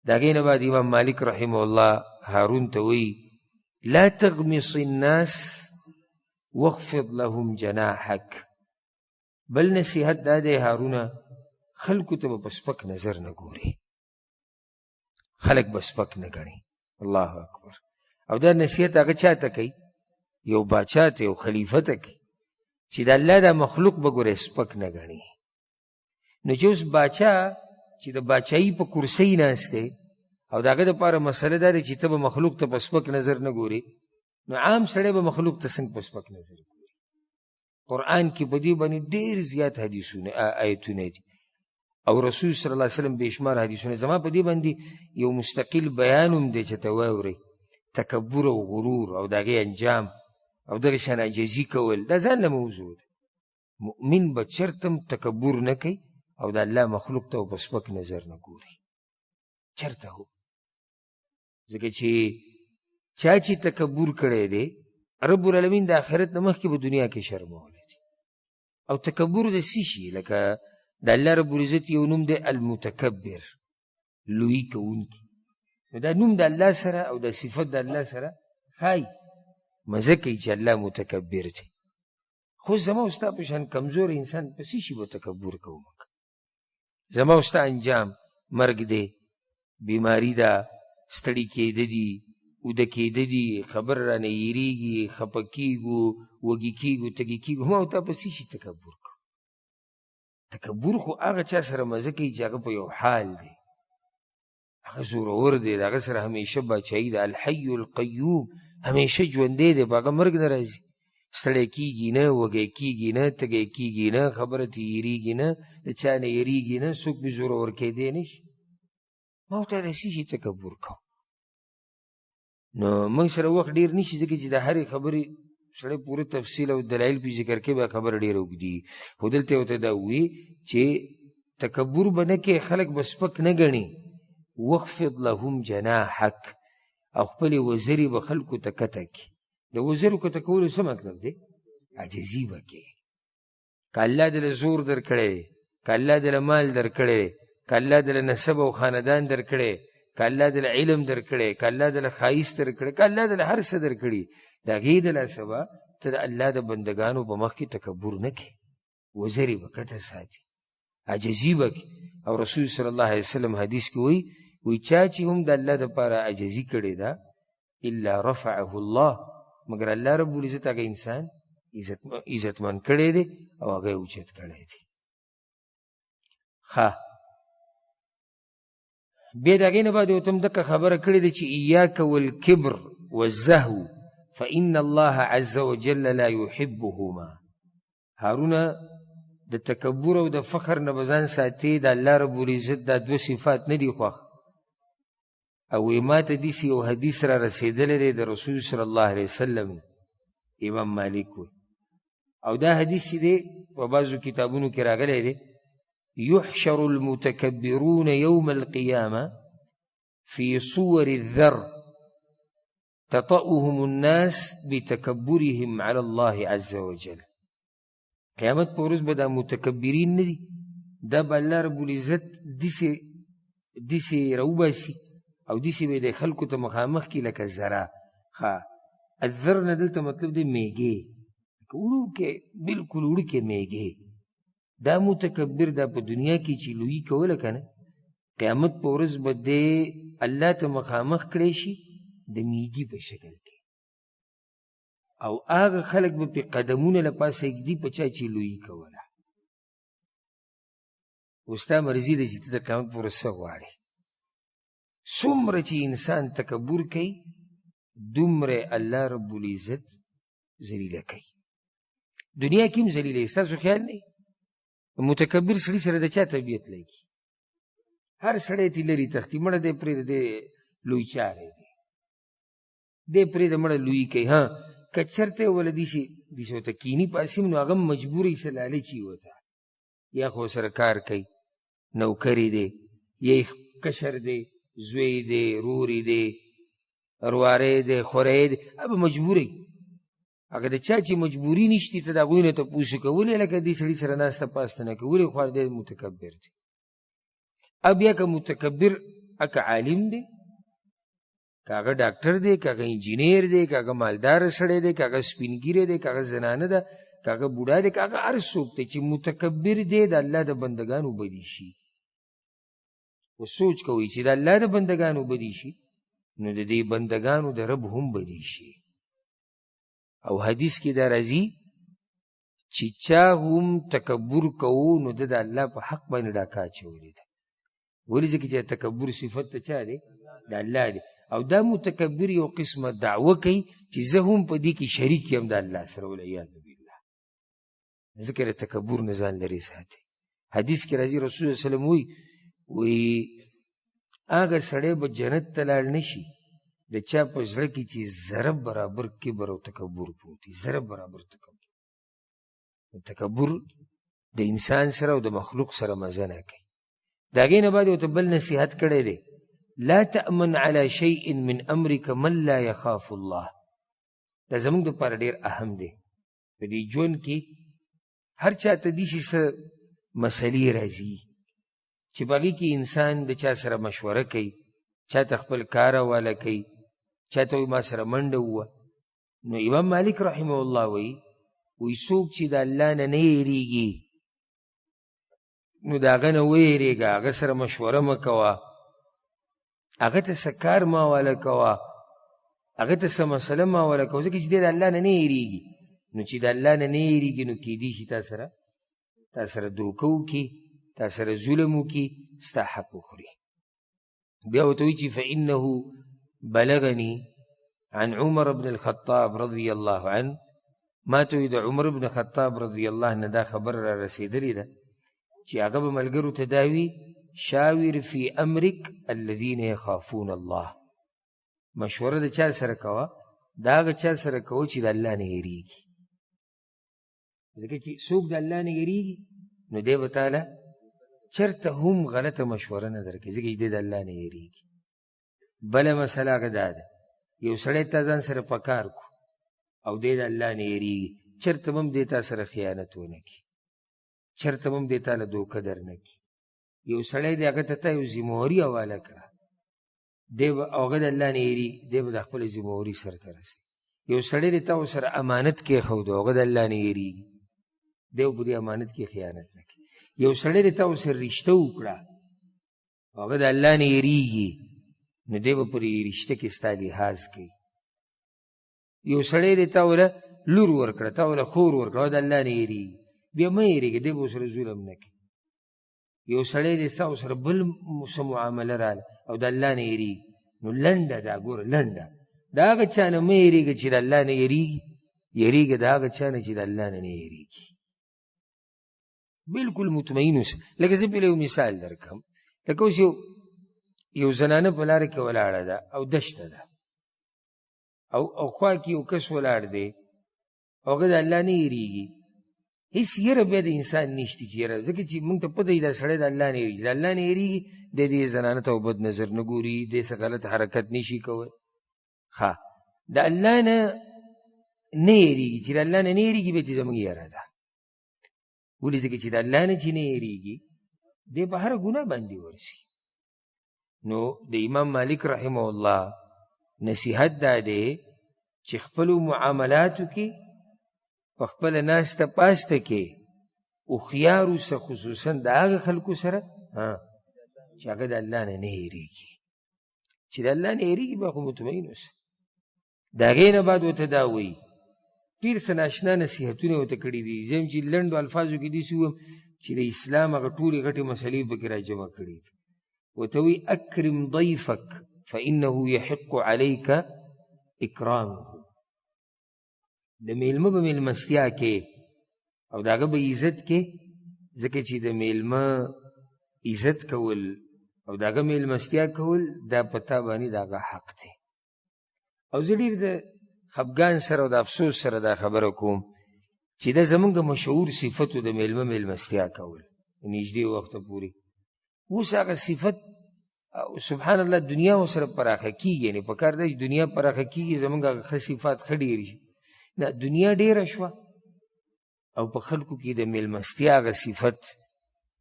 د هغې نه بعد امام مالک رحمه الله هارون ته وایي لا تغمص الناس واخفض لهم جناحک. بل نصیحت دا دی هارونه، خلکو ته به په سپک نظر نه ګوري، خلک به سپک نه ګڼي. الله اکبر. او دا نصیحت هغه چا ته کوي؟ یو باچا ته، یو خلیفه ته کوي چې د الله دا مخلوق به ګورې سپک نه ګڼي. نو چې اوس باچا چې د باچایي په کرسۍ ناست دی او د هغه دپاره مسله دا ده چې ته به مخلوق ته په سپک نظر نه ګورې، نو عام سړی به مخلوق ته څنګه په سپک نظر ګوري؟ قرآن کې په دې باندې ډېر زیات حدیثونه آیتونه دي او رسول صلی الله علیه وسلم بې شماره حدیثونه. زما په دې باندې یو مستقل بیان هم دی چې ته واورې، تکبر او غرور او د هغې انجام او دغه شان عاجزي کول، دا ځان له موضوع ده. مؤمن به چېرته هم تکبر نه کوي او د الله مخلوق ته په سپک نظر نه ګوري چېرته هم، ځکه چې چا چې تکبر کړی دی رب العالمین د آخرت نه مخکې په دنیا کې شرمولی دی. او تکبر د څه شي؟ لکه د الله رب العزت یو نوم دی المتکبر، لوی کوونکی. نو دا نوم د الله سره او دا صفت د الله سره ښایي، مزه کوي چې الله متکبر دی. خو زما او ستا په شان کمزوری انسان په څه شي به تکبر کوو؟ موږ زما او ستا انجام مرګ دی، بیماري ده، ستړي کېده دي، اوده کېده دي، خبره رانه هېرېږي، خفه کېږو، وږي کېږو، تږي کېږو. ما او تا په څه شي تکبر کوو؟ تکبر خو هغه چا سره مزه کوي چې هغه په یو حال دی، هغه زورور دی، د هغه سره همیشه باچایي ده، الحی القیوم، همیشه ژوندی دی، په هغه مرګ نه راځي، ستړی کېږي نه، وږی کېږي نه، تږی کېږي نه، خبره ترې هېرېږي نه، د چا نه هېرېږي نه، څوک بې زورور کېدی نه شي. ما او تا د څه شي تکبر کوو؟ نو موږ سره وخت ډېر نه شي، ځکه چې د هرې خبرې سړی پوره تفصیل او دلایل پې ذکر کوي، بیا خبره ډېره اوږدېږي. خو دلته یې ورته دا ووایي چې تکبر به نه کوې، خلک به سپک نه ګڼي، واخفض لهم جناحک، او خپلې وزرې به خلکو ته کته کړي. د وزرو کته کولو څه مطلب دی؟ عاجزي به کوې. که الله دله زور درکړی، که الله دله مال درکړی، که الله دله نسب او خاندان درکړی، که الله دله علم درکړی، که الله دله ښایست درکړی، که الله دله هر څه درکړي، د هغې د لاسه به ته د الله د بندګانو په مخ کې تکبر نه کوې، وزرې به کته ساتي، عاجزي به کوې. او رسول صلی الله علیه وسلم حدیث کې وایي، وایي چا چې هم د الله دپاره عاجزي کړې ده الا رفعه الله، مګر الله رب العزت هغه انسان عزتمن کړی دی او هغه یې اوچت کړی دی. ښه، بیا د هغې نه بعد ورته هم دقه خبره کړې ده چې ایاک والکبر والزهو فإن الله عز وجل لا يحبهما. هارونه د تکبر او د فخر نه به ځان ساتې، د الله رب العزت دا دوه صفات نه دي خوښ. او وایي ما ته داسې یو حدیث را رسېدلی دی د رسول صلی الله علیه وسلم، امام مالک وایي، او دا حدیث چې دی په بعضو کتابونو کې راغلی دی، يحشر المتكبرون يوم القيامة في صور الذر تطأهم الناس بتكبرهم على الله عز وجل. قیامت په ورځ به دا متکبرین نه دي، دا به الله رب العزت داسې راوباسي او داسې به یې د خلکو ته مخامخ کړي لکه ذره. ښه، الذر نه دلته مطلب دی میږې، لکه وړوکی، بالکل وړوکی میږې. دا متکبر دا په دنیا کې چې لویي کوله که نه، قیامت په ورځ به دی الله ته مخامخ کړی شي د میږي په شکل کې، او هغه خلک به پې قدمونه له پاسه ږدي په چا چې لویي کوله. اوس ستا مرضي ده چې ته د قیامت په ورځ څه غواړې. څومره چې انسان تکبر کوي دومره الله رب العزت ذلیله کوي. دنیا کې هم ذلیله، ستاسو خیال نه؟ متکبر سړي سره د چا طبیعت لګي؟ هر سړی ترې لرې تښتي، مړه دی پرېږده، دی لوی چاری دی، دی پرېږده مړه لویي کوي. ها که چېرته یې وله داسې داسې ورته کیني پاسي نو هغه هم مجبوره وي څه لالچ وي ورته، یا خو سره کار کوي، نوکرې دی، یا یې کشر دی، زوی دی، ورور یې دی، ورواره دی، خوری دی، هغه به مجبوره وي. هغه د چا چې مجبوري نشتي ته د هغوی نه تپوس وکړه، ولې لکه دې سړي سره ناسته پاسته نه کوي، ولې خو دی متکبر دی. بیا که متکبر که عالم دی، که هغه ډاکټر دی، که هغه انجینیر دی، که هغه مالدار سړی دی، که هغه سپین ږیری دی، که هغه زنانه ده، که هغه بوډا دی، که هغه هر څوک دی چې متکبر دی، د الله د بندګانو بدي شي. و سوچ کوئ چې د الله د بندګانو بدي شي، نو د دې بندګانو د رب هم بدي شي. او حدیث کې دا راځي چې چا هم تکبر کوو نو ده د الله په حق باندې ډاکه اچولې ده. ولې؟ ځکه چې تکبر صفت ته چا دی؟ د الله دی. او دا متکبر یو قسمه دعوه کوي چې زه هم په دې کې شریک یم د الله سره، والعیاذ بالله. ځکه د تکبر نه ځان لرې ساتي. حدیث کې راځي رسول الله صلی الله علیه وسلم وایي، وایي هغه سړی به جنت ته لاړ نه شي د چا په زړه کې چې ذره برابر کبر او تکبر پروت وي، ذره برابر تکبر. تکبر د انسان سره او د مخلوق سره مزه نه کوي. د هغې نه بعد ورته بل نصیحت کړی دی، لا تأمن على شيء من أمرك من لا يخاف الله. دا زموږ دپاره ډېر اهم دی. په دې ژوند کې هر چا ته داسې څه مسلې راځي چې په هغې کې انسان د چا سره مشوره کوي، چا ته خپل کار حواله کوي، چا ته وایي ما سره منډه ووه. نو امام مالک رحمه الله وایي، وایي څوک چې د الله نه نه یېرېږي نو د هغه نه ویرېږه، هغه سره مشوره مه کوه، هغه ته څه کار مه حواله کوه، هغه ته څه مسله مه حواله کوه، ځکه چې دی د الله نه نه یېرېږي. نو چې د الله نه نه یېرېږي نو کیدی شي تا سره دوکه وکړي، تا سره ظلم وکړي، ستا حق وخوري. بیا ورته وایي چې فإنه بلغني عن عمر بن الخطاب رضی الله عنه، ما ته وایي د عمر بن خطاب رضی الله عنه دا خبره را رسېدلې ده چې هغه به ملګرو ته دا وي، شاور فی امرک الذین یخافون الله. مشوره د چا سره کوه؟ د هغه چا سره کوه چې د الله نه یېرېږي. ځکه چې څوک د الله نه یېرېږي نو دی به تاله چېرته هم غلطه مشوره نه درکوي، ځکه چې دی د الله نه یېرېږي. بله مسله هغه دا ده، یو سړی تا ځان سره په کار کو او دی د الله نه یېرېږي، چېرته به هم دی تا سره خیانت ونه کړي، چېرته به هم دی تا له دوکه در نه کړي. یو سړی دی هغه ته تا یو ذمهواري حواله کړه، دی به هغه د الله نه یېرېږي، دی به د خپلې ذمهواري سرته رسوي. یو سړی دی تا ورسره امانت کېښودو، هغه د الله نه یېرېږي، دی به په دې امانت کې خیانت نه کوي. یو سړی دی تا ورسره رشته وکړه، هغه د الله نه یېرېږي، نو دی به په دې رشته کې ستا لحاظ کوي. یو سړی دی تا وله لور ورکړه، تا وله خور ورکړه، هغه د الله نه یېرېږي، بیا مه یېرېږه، دی به ورسره ظلم نه کوي. یو سړی دی ستا ورسره بل څه معامله راله او د الله نه یېرېږي، نو لنډه ده، ګوره لنډه، د هغه چا نه مه یېرېږه چې د الله نه یېرېږي، یېرېږه د هغه چا نه چې د الله نه نه یېرېږي. بالکل مطمئن اوسه. لکه زه پرې یو مثال درکړم، لکه اوس یو زنانه په لاره کې ولاړه ده او دښته ده، او خوا کې یو کس ولاړ دی، او هغه د الله نه یېرېږي، هېڅ یره بیا د انسان نشته چې یره، ځکه چې موږ ته پته وي دا سړی د الله نه یېرېږي، د الله نه یېرېږي، دی دې زنانه ته بد نظر نه ګوري، دی څه غلط حرکت نشي کولی. ښه، د الله نه نه یېرېږي، چې د الله نه نه یېرېږي بیا چې زموږ یره ده. ولې؟ ځکه چې د الله نه چې نه یېرېږي دی په هره ګناه باندې ورسي. نو د امام مالک رحمه الله نصیحت دا دی چې خپلو معاملاتو کې په خپله ناسته پاسته کې هوښیار اوسه، خصوصا د هغه خلکو سره چې هغه د الله نه نه یېرېږي. چې د الله نه یېرېږي بیا خو مطمئن اوسه. د هغې نه بعد ورته دا وایي، ډېر څه ناشنا نصیحتونه ورته کړي دي، زه هم چې لنډو الفاظو کې داسې ووایم چې د اسلام هغه ټولې غټې مسلې پکې راجمع کړي دي. ورته وایي اکرم ضیفک فانه یحق علیک اکرامه، د میلمه به میلمستیا کې او د هغه به عزت کې، ځکه چې د میلمه عزت کول او د هغه میلمستیا کول دا په تا باندې د هغه حق دی. او زه ډېر د خفګان سره او د افسوس سره دا خبره کوم چې دا زمونږ مشهور صفت و د میلمه میلمستیا کول نږدې وخته پورې. اوس هغه صفت سبحان الله دنیا ورسره پراخه کېږي، یعنې په کار دی چې دنیا پراخه کېږي، زمونږ هغه ښه صفات ښه ډېر شي. نه، دنیا ډېره شوه او په خلکو کې د میلمستیا هغه صفت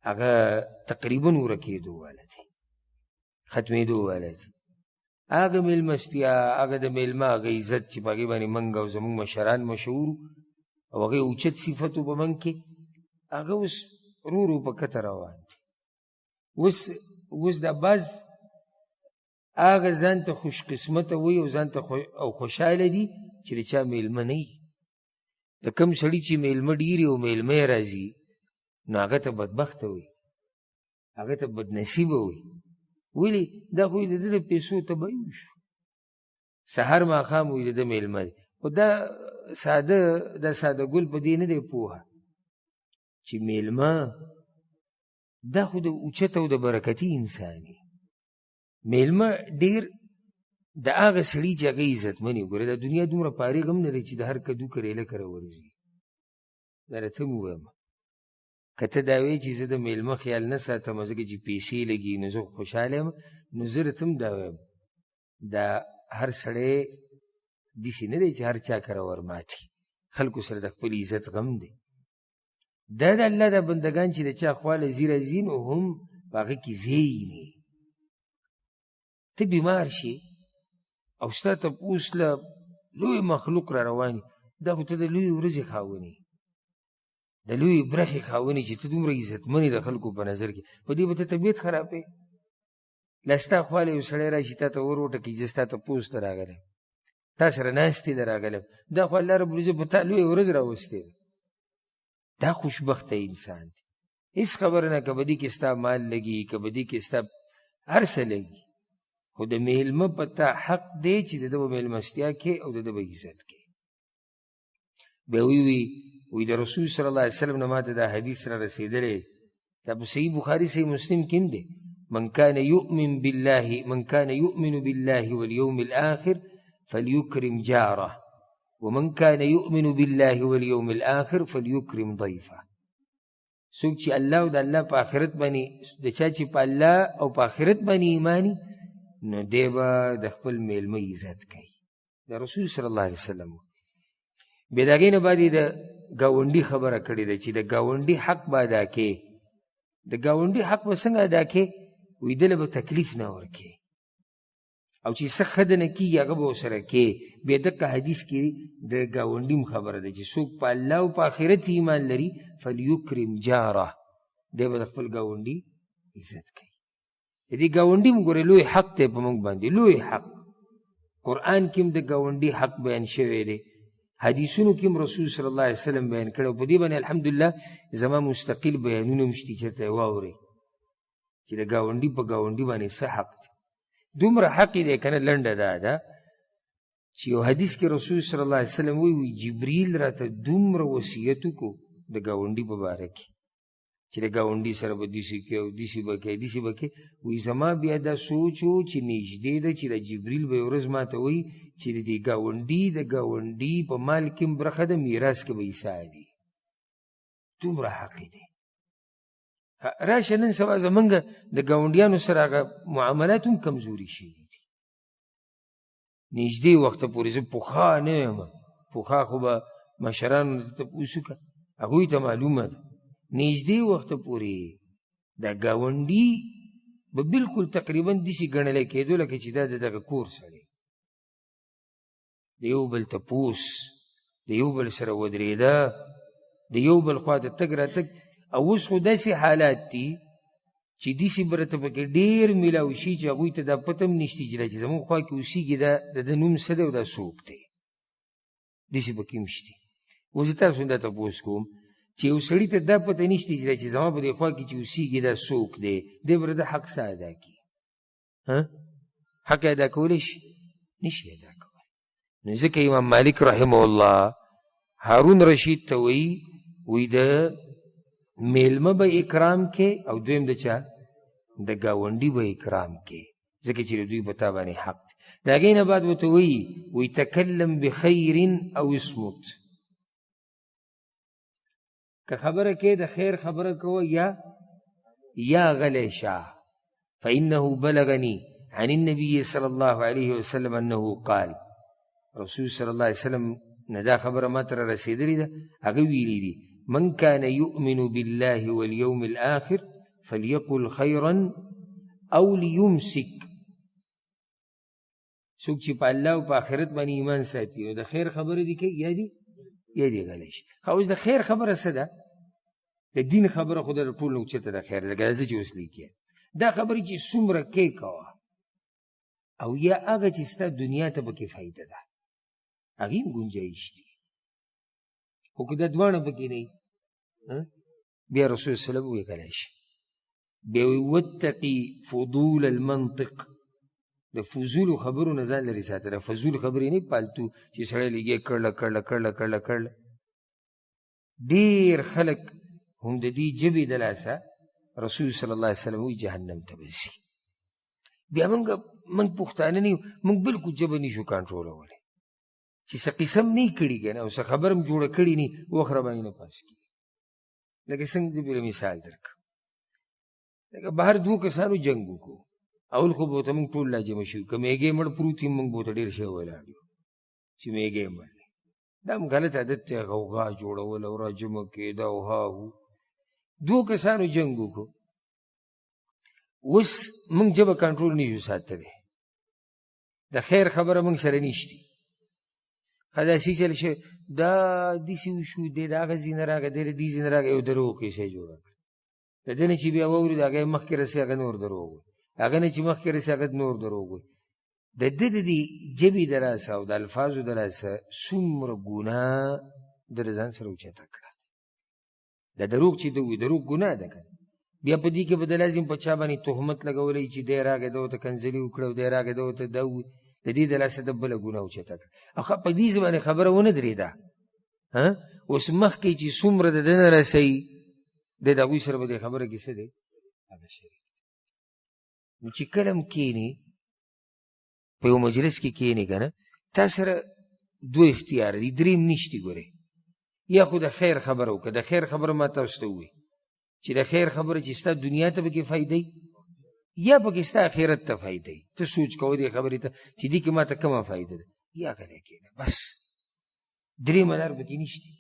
هغه تقریبا ورکېدو والا دی، ختمېدو والا دی. هغه میلمستیا، هغه د میلمه هغه عزت چې په هغې باندې موږ او زموږ مشران مشهور او هغې اوچت صفت و په موږ کې، هغه اوس ورو ورو په کته روان دی. اوس دا بعض هغه ځان ته خوش قسمته وي او ځان ته او خوشحاله دي چې د چا میلمه نه وي. د کوم سړي چې میلمه ډېر او میلمه یې راځي نو هغه ته بدبخته وي، هغه ته بدنصیبه وي. ولې؟ دا خو د ده د پیسو تبعي وشو، سهار ماښام وي د ده میلمه دی. خو دا ساده، دا ساده ګل په دې نه دی پوهه چې میلمه دا خو د اوچت او د برکتي انسان وي. میلمه ډېر د هغه سړي چې هغه عزتمن وي. ګوره دا دنیا دومره فارغ هم نه دی چې د هر کدو کریله کره ورځي. دا راته هم ووایم، که ته دا وایې چې زه د میلمه خیال نه ساتم ځکه چې پیسې لګي نو زه خوشحاله یم، نو زه راته هم دا وایم، دا هر سړی داسې نه دی چې هر چا کره ورماتي، خلکو سره د خپل عزت غم دی. دا د الله دا بندګان چې د چا خواله ځي راځي نو هم په هغه کې ځای نه. ته بیمار شې او ستا تپوس له لوی مخلوق را روان وي، دا خو ته د لویې ورځې خاوند یې، د لویې برخې خاوند یې چې ته دومره عزتمن یې د خلکو په نظر کې، په دې به ته طبیعت خرابوې. لا ستا خواله یو سړی راشي تا ته ور وټکوي زه ستا تپوس ته راغلی یم، تا سره ناستې ته راغلی یم، دا خو الله رب العزت په تا لویه ورځ راوستې ده. دا خوشبخته انسان دی، هېڅ خبره نه، که په دې کې ستا مال لګي، که په دې کې ستا هر څه لګي، خو د میلمه په تا حق دی چې د ده په میلمستیا کې او د ده په عزت کې. بیا وی وی د رسول صلی الله علیه وسلم نه ماته دا حدیث را رسېدلی، دا په صحیح بخاري صحیح مسلم کې هم دی، من كان يؤمن بالله من كان يؤمن بالله واليوم الآخر فليكرم جاره ومن كان يؤمن بالله واليوم الآخر فليكرم ضيفه. څوک چې الله او د الله په آخرت باندې، د چا چې په الله او په آخرت باندې ایماني، نو دی به د خپل میلمه عزت کوي. د رسول صلی الله علیه وسلم بیا د هغې نه بعد یې د ګاونډي خبره کړې ده چې د ګاونډي حق به ادا کړې. د ګاونډي حق به څنګه ادا کړې؟ وایي ده له به تکلیف نه ورکړې او چې څه ښه دنه کېږي هغه به ورسره کړې. بیا دقه حدیث کې د ګاونډي هم خبره ده چې څوک په الله او په آخرت ایمان لري فلیکرم جاره، دی به د خپل ګاونډي عزت کوي. د دې ګاونډي هم ګورې لوی حق دی په موږ باندې، لوی حق. قرآن کې هم د ګاونډي حق بیان شوی دی، حدیثونو کې هم رسول صلی الله علیه وسلم بیان کړی. په دې باندې الحمدلله زما مستقل بیانونه هم شته، چېرته یې واورئ چې د ګاونډي په ګاونډي باندې څه حق دی. دومره حق یې دی که نه، لنډه دا ده چې یو حدیث کې رسول صلی الله علیه وسلم وایي جبریل راته دومره وصیت وکړو د ګاونډي په باره کې چې د ګاونډي سره به داسې کوې او داسې به کوې داسې به کوې. وایي زما بیا دا سوچ و چې نږدې ده چې د جبریل به یو ورځ ما ته وایي چې د دې ګاونډي د ګاونډي په مال کې هم برخه ده، میراث کې به حصه دی. دومره حق یې دی. راشه نن سبا زمونږ د ګاونډیانو سره هغه معاملات هم کمزوري شوي دي. نږدې وخته پورې زه پخوا نه یم، پخوا خو به مشرانو ته تپوس وکړه، هغوی ته معلومه ده. نږدې وخته پورې دا ګاونډي به بالکل تقریبا داسې ګڼلی کېدو لکه چې دا د دغه کور سړی. د یو بل تپوس، د یو بل سره ودرېده، د یو بل خوا ته تګ راتګ. او اوس خو داسې حالات دي چې داسې به راته پکې ډېر میلاو شي چې هغوی ته دا پته هم نشته چې دا چې زموږ خوا کې اوسېږي دا د ده نوم څه دی او دا څوک دی. داسې پکې هم شته. اوس زه تاسو نه دا تپوس کوم چې یو سړي ته دا پته نشته چې دا چې زما په دې خوا کې چې اوسېږي دا څوک دی، دی به د حق څه ادا کړي؟ حق ادا کولی شي؟ نشي ادا کولی. نو ځکه امام مالک رحمه الله هارون رشید ته وایي، وایي د میلمه به اکرام کې او دویم د چا د ګاونډي به اکرام کې، ځکه چې د دوی په تا باندې حق دی. د هغې نه بعد ورته وایي، وایي تکلم بخیر او اصمت. که خبره کې د خیر خبره کوه یا غلی شه. فإنه بلغني عن النبي صلى الله عليه وسلم أنه قال، رسول صلى الله عليه وسلم نه دا خبره ما ته رسېدلې ده، هغه ویلي دي من كان يؤمن بالله واليوم الآخر فليقل خيرا أو ليمسك. څوک چې په الله او په آخرت باندې ایمان ساتي نو د خیر خبره دي کوي یا دي غلی شي. ښه اوس د خیر خبره څه ده؟ د دین خبره خو د ټولو نه اوچته د خیر ده، لکه زه چې اوس لیکم دا خبرې چې څومره کې کوه او یا هغه چې ستا دنیا ته پکې فایده ده هغې هم ګنجایش دي، خو که دا دواړه پکې نه وي بیا رسول صلی الله علیه وسلم ویې غلی شي. بیا وایي واتقي فضول المنطق، د فضولو خبرو نه ځان لرې ساته. د فضول خبرې نه پالتو چې سړی لګیا کړله کړله کړله کړله کړله. ډېر خلک هم د دې ژبې د لاسه رسول صلی الله علیه وسلم وایي جهنم ته به ځي. بیا موږ پښتانه نه یو، موږ بالکل ژبه نه شو کنټرولولی، چې څه قسم نه یې کړي که نه او څه خبره هم جوړه کړې نه وخت راباندې نه پاس کېږي. لکه څنګه زه به مثال درکړم، لکه بهر دوو کسانو جنګ وکړو، اول خو به ورته موږ ټول لا جمع شو، که میږی مړ پروت وي موږ به ورته ډېر شی ولاړ یو چې میږی مړ دی. دا هم غلط عادت دی، غوغا جوړول او را جمع کېده او ها هو. دوو کسانو جنګ وکړو، اوس موږ ژبه کنټرول نه شو ساتلی، د خیر خبره موږ سره نشتي. ښه داسې چل شوی، دا داسې وشو، دی د هغه ځای نه راغی، دی د دې ځای نه راغی، یو دروغ قیصه یې جوړه کړه. د ده نه چې بیا واوري د هغې مخکې رسي هغه نور دروغ وایي، هغه نه چې مخکې رسي هغه نور دروغ وایي. د ده د دې ژبې د لاسه او د الفاظو د لاسه څومره ګناه ده د ځان سره اوچته کړه. دا دروغ چې ده وایي دروغ ګناه ده که نه، بیا په دې کې به د لازم په چا باندې تهمت لګولی چې دی راغی ده ورته کنځلې وکړه او دی راغی ده ورته دا ووایي، د دې د لاسه د بله ګناه اوچته کړه. او ښه په دې باندې خبره ونه درېده. اوس مخکې چې څومره د ده نه رسوي دی د هغوی سره به دې خبره کې څه دی هغه شریک دی. نو چې کله هم کښېني په یو مجلس کې کښېني که نه، تا سره دوه اختیار دي، دریم نشتي. ګورې یا خو د خیر خبره وکړه، د خیر خبره ما تاسو ته ووایي چې د خیر خبره چې ستا دنیا ته پکې فایده وي یا پکې ستا آخرت ته فایده وي، ته سوچ کوه دې خبرې ته چې دې کې ما ته کومه فایده ده، یا غلی کښېنه بس، درېیمه لار پکې نشتي.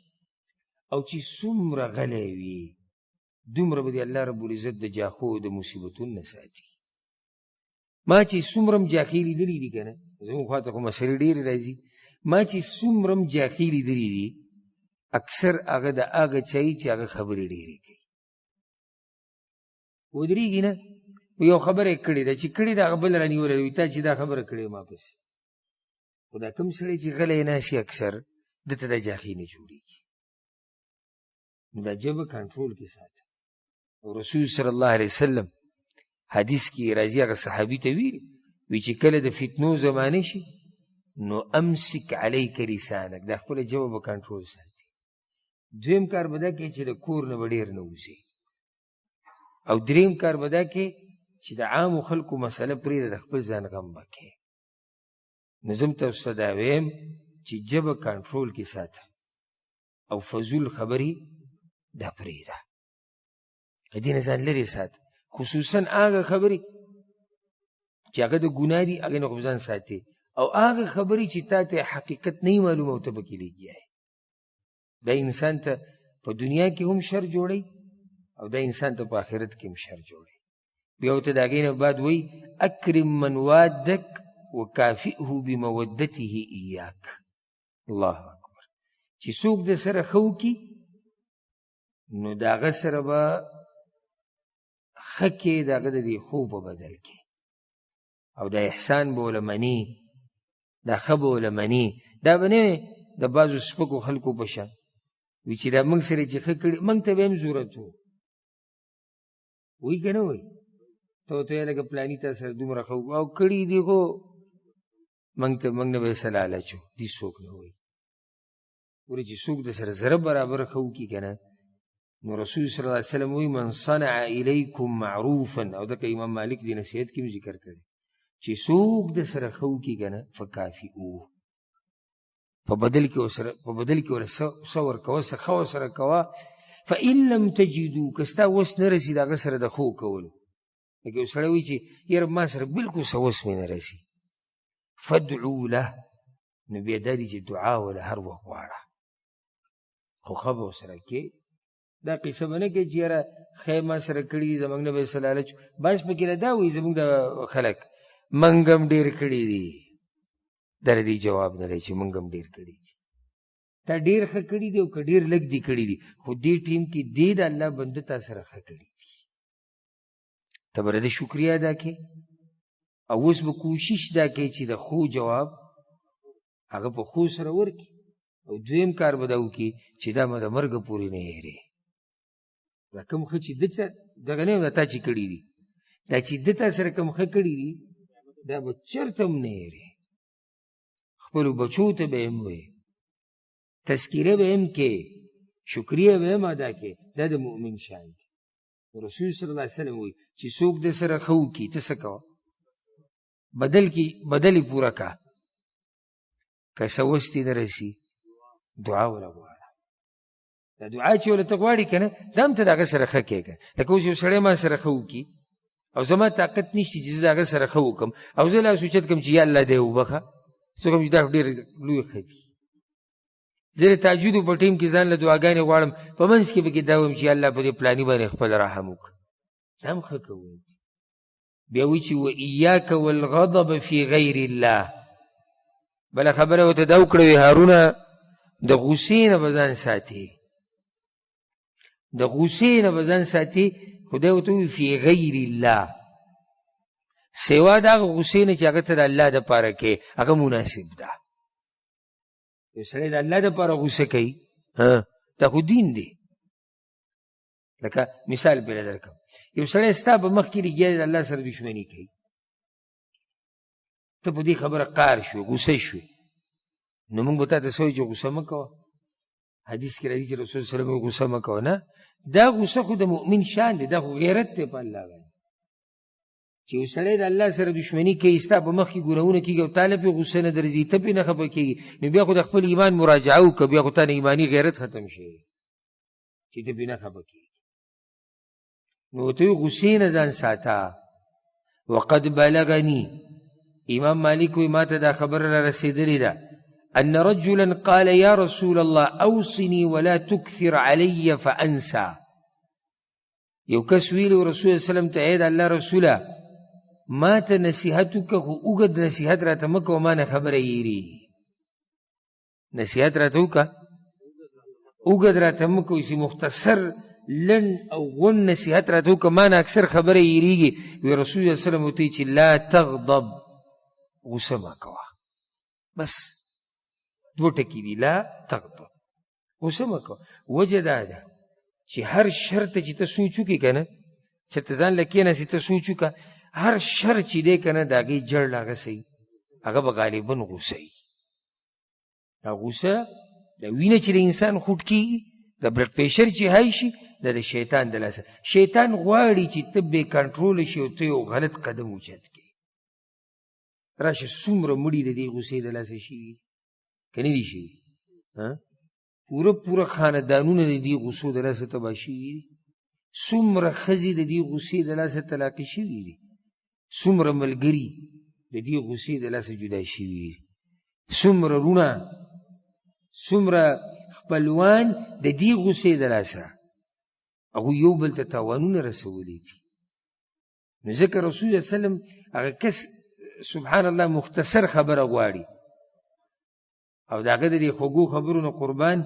او چې څومره غلی وي دومره به دې الله رب العزت د جاخو د مصیبتونو نه ساتي. ما چې څومره هم جاخې لیدلي دي که نه، زموږ خوا ته خو مسلې ډېرې راځي، ما چې څومره هم جاخې لیدلي دي اکثر هغه د هغه چا چې هغه خبرې ډېرې کوي، ودرېږي نه، یو خبره یې کړې ده چې کړې ده هغه بل رانیولی وي، تا چې دا خبره کړې ما پسې. خو دا کوم سړی چې غلی ناست اکثر ده ته دا جاخې نه جوړېږي. نو دا ژبه کنټرول کې ساته. او رسول صلی الله علیه وسلم حدیث کې راځي هغه صحابي ته ویلي وي چې کله د فتنو زمانه شي نو امسک علیک لسانک، دا خپله ژبه به کنټرول ساتي. دویم کار به دا کوي چې د کور نه به ډېر نه وځي، او دریم کار به دا کوي چې د عامو خلکو مسله پرېږده، د خپل ځان غم به کوي. نو زه هم تاسو ته دا وایم چې ژبه کنټرول کې ساته او فضول خبرې دا پرېږده، له دې نه ځان لرې ساته، خصوصا هغه خبرې چې هغه د ګناه دي هغې نه خو ځان ساتې، او هغه خبرې چې تا ته حقیقت نه وي معلوم او ته پکې لګیا یې. دا انسان ته په دنیا کې هم شر جوړوي او دا انسان ته په آخرت کې هم شر جوړوي. بیا ورته د هغې نه بعد وایي اکرم من وادک وکافئه بمودته ایاک. الله اکبر، چې څوک د سره ښه وکړي نو د هغه سره به ښه کې د هغه د دې ښو په بدل کې، او دا احسان به وله مني، دا ښه به وله مني. دا به نه وي د بعضو سپکو خلکو په شان وي چې دا موږ سره چې ښه کړي موږ ته به هم ضرورت و، وایي که نه وایي؟ ته ورته وایې لکه پلاني تا سره دومره ښه وکړو او کړي دي خو موږ ته موږ نه به یې څه لالچ و. دې څوک نه وایي. ګوره چې څوک د سره زره برابر ښه وکړي که نه، نو رسول صلی الله علیه وسلم وایي من صنع الیکم معروفا، او دغه امام مالک دې نصیحت کې هم ذکر کړی چې څوک د سره ښه وکړي که نه فکافئوه، په بدل کې ورسره په بدل کې ورسره څه ورکوه، څه ښه ورسره کوه. فإن لم تجدو، که ستا وس نه رسي د هغه سره د ښو کولو، لکه یو سړی وایي چې یاره ما سره بلکل څه وس مې نه رسي، فادعو له، نو بیا دا دي چې دعا وله هر وخت غواړه، خو ښه به ورسره کې. دا قصه به نه کوي چې یاره ښه ما سره کړي دي، زموږ نه به یې څه لالچ. بعض پکې له دا وایي زموږ د خلک موږ هم ډېر کړي دي، دا د دې جواب نه دی چې موږ هم ډېر کړي دي. تا ډېر ښه کړي دي او که ډېر لږ دي کړي دي، خو دې ټیم کې دې د الله بنده تا سره ښه کړي دي، ته به د ده شکریه ادا کړې او اوس به کوشش دا کوې چې د ښو جواب هغه په ښو سره ورکړي. او دویم کار به دا وکړي چې دا به د مرګه پورې نه هېرې. دا کوم ښه چې ده ته دغه نه دا تا چې کړي دي، دا چې ده تا سره کوم ښه کړي دي دا به چېرته هم نه هېرې. خپلو بچو ته به یې هم وایې، تذکره به یې هم کوې، شکریه به یې هم ادا کوې. دا د مؤمن شان دی. رسول صلی الله علیه وسلم وایي چې څوک د سره ښه وکړي ته څه کوه، بدل کې بدل یې پوره کړه، که څه وس دې نه رسي دعا وله غواړه. دا دعا چې وله ته غواړې که نه، دا هم ته د هغه سره ښه کوې که. لکه اوس یو سړی ما سره ښه وکړي او زما طاقت نشته چې زه د هغه سره ښه وکړم، او زه لاس اوچت کړم چې یا الله دی وبخښه، څوک هم چې دا ډېر لوی ښه دي. زه د تهجدو په ټیم کې ځان له دعاګانې غواړم، په منځ کې پکې دا وایم چې یا الله په دې پلاني باندې خپل رحم وکړه، دا هم ښه کوي. بیا وایي چې وایاک والغضب فی غیر الله. بله خبره ورته دا وکړه وي هارونه د غصې نه به ځان ساتي، د غصې نه به ځان ساتي. خدای ورته ووایي فی غیر الله، سوا د هغه غصې نه چې هغه ته د الله دپاره کوې هغه مناسب ده. یو سړی د الله دپاره غصه کوي، دا خو دین دی. لکه مثال پرې درکړم، یو سړی ستا په مخ کې لګیا دی د الله سره دښمني کوي، ته په دې خبره قار شوې، غصه شوې، نو موږ به تا ته څه وایو چې غصه مه کوه. حدیث کې راځي چې رسول صلی الله علیه وسلم غصه مه کوه. نه، دا غصه خو د مؤمن شان دی، دا خو غیرت دی په الله باندې. چې یو سړی د الله سره دښمني کوي، ستا په مخ کې ګناهونه کېږي او تا له پرې غصه نه درځي، ته پرې نه خفه کېږي، نو بیا خو د خپل ایمان مراجعه وکړه، بیا خو تا نه ایماني غیرت ختم شي چې ته پرې نه خفه کېږي. نو ورته وایي غصې نه ځان ساته. وقد بلغني، امام مالک وایي ما ته دا خبره را رسېدلې ده، أن رجلا قال يا رسول الله أوصني ولا تكثر علي فأنسى. یو کس ویلي و رسول الله وسلم ته، ای د الله رسوله ما ته نصیحت وکړه، خو اوږد نصیحت راته مه کوه، ما نه خبره هېرېږي. نصیحت راته وکړه، اوږد راته مه کوه، چې مختصر لنډ او غونډ نصیحت راته وکړه، ما نه اکثر خبره هېرېږي. وی رسول الله وسلم ورته وایي چې لا تغضب، غصه مه کوه. بس دوه ټکي دي، لا تغضب، غصه مه کوه. وجه دا ده چې هر شر ته چې ته سوچ وکړې که نه، چېرته ځان له کښېناستې ته سوچ وکړه، هر شر چې دی که نه د هغې جړ له هغه څه وي، هغه به غالبا غصه وي. دا غصه د وینه چې د انسان خوټ کېږي، د بلډ پریشر چې های شي، دا د شیطان د لاسه. شیطان غواړي چې ته بې کنټروله شي او ته یو غلط قدم اوچت کړې. راشه څومره مړي د دې غصې د لاسه شوي که نه دي شوي؟ پوره پوره خاندانونه د دې غصو د لاسه تباه شوي دي. څومره ښځې د دې غصې د لاسه طلاقې شوي دي، څومره ملګري د دې غصې د لاسه جدا شوي دي، څومره وروڼه، څومره خپلوان د دې غصې د لاسه هغوی یو بل ته تاوانونه رسولي دي. نو ځکه رسول الله صلی الله علیه وسلم هغه کس سبحان الله مختصر خبره غواړي، او د هغه د دې خوږو خبرو نه قربان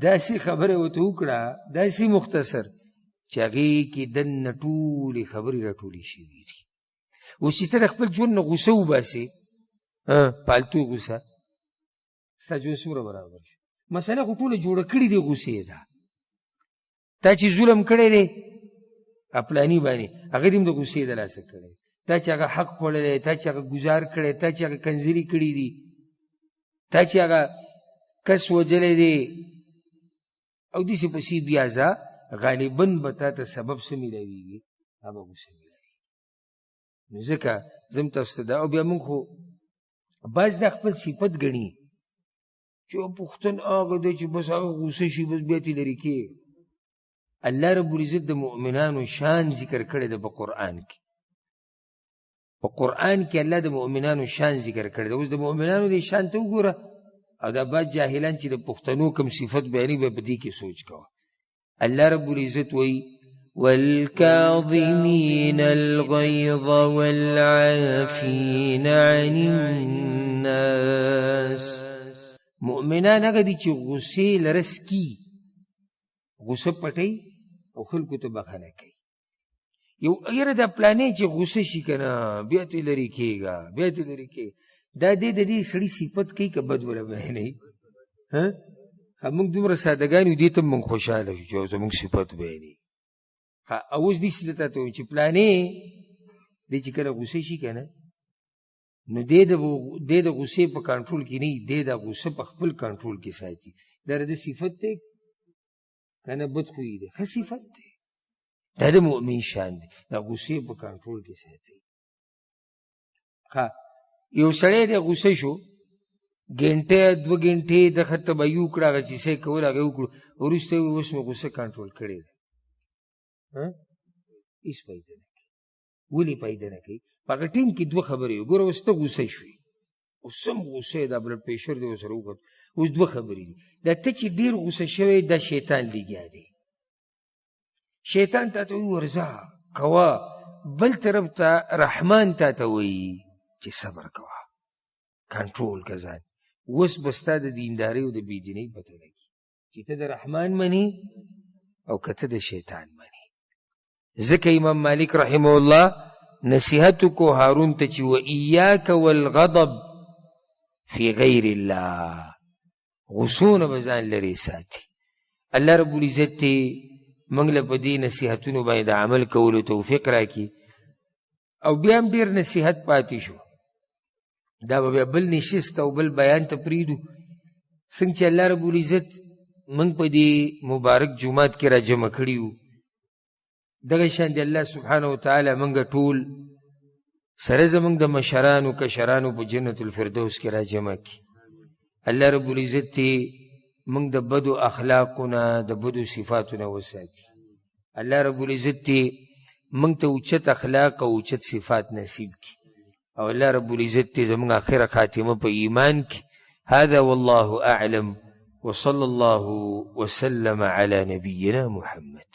داسې خبره ورته وکړه، داسې مختصر چې هغې کې دننه ټولې خبرې راټولې شوي دي. اوس چې ته د خپل ژوند نه غوسه وباسې، پالتو غوسه، ستا ژوند څومره برابر شو. مسله خو ټوله جوړه کړې دي غوسې ده. تا چې ظلم کړی دی اپلاني باندې، هغه دې هم د غوسې د لاسه کړی، تا چې هغه حق خوړلی، تا چې هغه ګزار کړی، تا چې هغه کنځلې کړي دي، تا چې هغه کس وژلی دی، او داسې پسې بیا ځه، غالبا به تا ته سبب څه میلاویږي؟ هغه به غوسه میلاویږي. نو ځکه زه هم تاسو ته دا، او بیا موږ خو بعض دا خپل صفت ګڼي چې پښتون هغه دی چې بس هغه غوسه شي بس بیا ترې لرې کېږي. الله رب العزت د مؤمنانو شان ذکر کړی دی په قرآن کې. په قرآن کې الله د مؤمنانو شان ذکر کړی دی. اوس د مؤمنانو دې شان ته وګوره، او دا بعض جاهلان چې د پښتنو کوم صفت بیانوي بیا په دې کې سوچ کوه. الله رب العزت وایي والكاظمين الغيظ والعافين عن الناس. مؤمنان هغه دي چې غصې لره سکي، غصه پټوي او خلکو ته بخښنه کوي. یو یاره دا پلانې چې غصه شي که نه بیا ترې لرې کېږه، بیا ترې لرې کېږه. دا دې د دې سړي صفت کوي که بد وله بیانوي؟ ها، موږ دومره سادهګان یو، دې ته موږ خوشحاله شو چې زموږ صفت بیانوي. ښه، او اوس داسې زه تا ته وایم چې پلانې دی چې کله غصه شي که نه، نو دی د غصې په کنټرول کې نه وي، دی د غصه په خپل کنټرول کې ساتي. دا د ده صفت دی که نه؟ بد خویي دی، ښه صفت دی. دا د مؤمن شان دی، د غصې په کنټرول کې ساتي. ښه، یو سړی دی غصه شو، ګنټه دوه ګنټې دغه تبعي وکړه، هغه چې څه یې کول هغه یې وکړو، وروسته یې وویل اوس مې غصه کنټرول کړې ده. هېڅ فایده نه کوي. ولې فایده نه کوي؟ په هغه ټیم کې دوه خبرې وې. ګوره اوس ته غصه شوې، اوس هم غصه یې، دا بلډ پریشر دی ورسره وکړ. اوس دوه خبرې دي. دا ته چې ډېر غصه شوی، دا شیطان لګیا دی. شیطان تا ته وایي ورځه کوه، بل طرف ته رحمان تا ته وایي چې صبر کوه، کنټرول که ځان. اوس به ستا د دیندارۍ او د بېدینۍ پته لګي چې ته د رحمان منې او که ته د شیطان منې. ځکه امام مالک رحمه الله نصیحت وکړو هارون ته چې وایاک والغضب فی غیر الله، غصونه به ځان لرې ساتي. الله رب العزت دې موږ له په دې نصیحتونو باندې د عمل کولو توفیق راکړي. او بیا هم ډېر نصیحت پاتې شو، دا به بیا بل نشست او بل بیان ته پرېږدو. څنګه چې الله رب العزت موږ په دې مبارک جومات کې را جمع کړي یو، دغه شان دی الله سبحانه وتعالی موږ ټول سره زموږ د مشرانو کشرانو په جنت الفردوس کې را جمع کړي. الله رب العزت دې موږ د بدو اخلاقو نه، د بدو صفاتو نه وساتي. الله رب العزت دې موږ ته اوچت اخلاق او اوچت صفات نصیب کړي. او الله رب العزت دې زموږ آخره خاتمه په ایمان کړي. هذا والله أعلم، وصلى الله وسلم على نبينا محمد.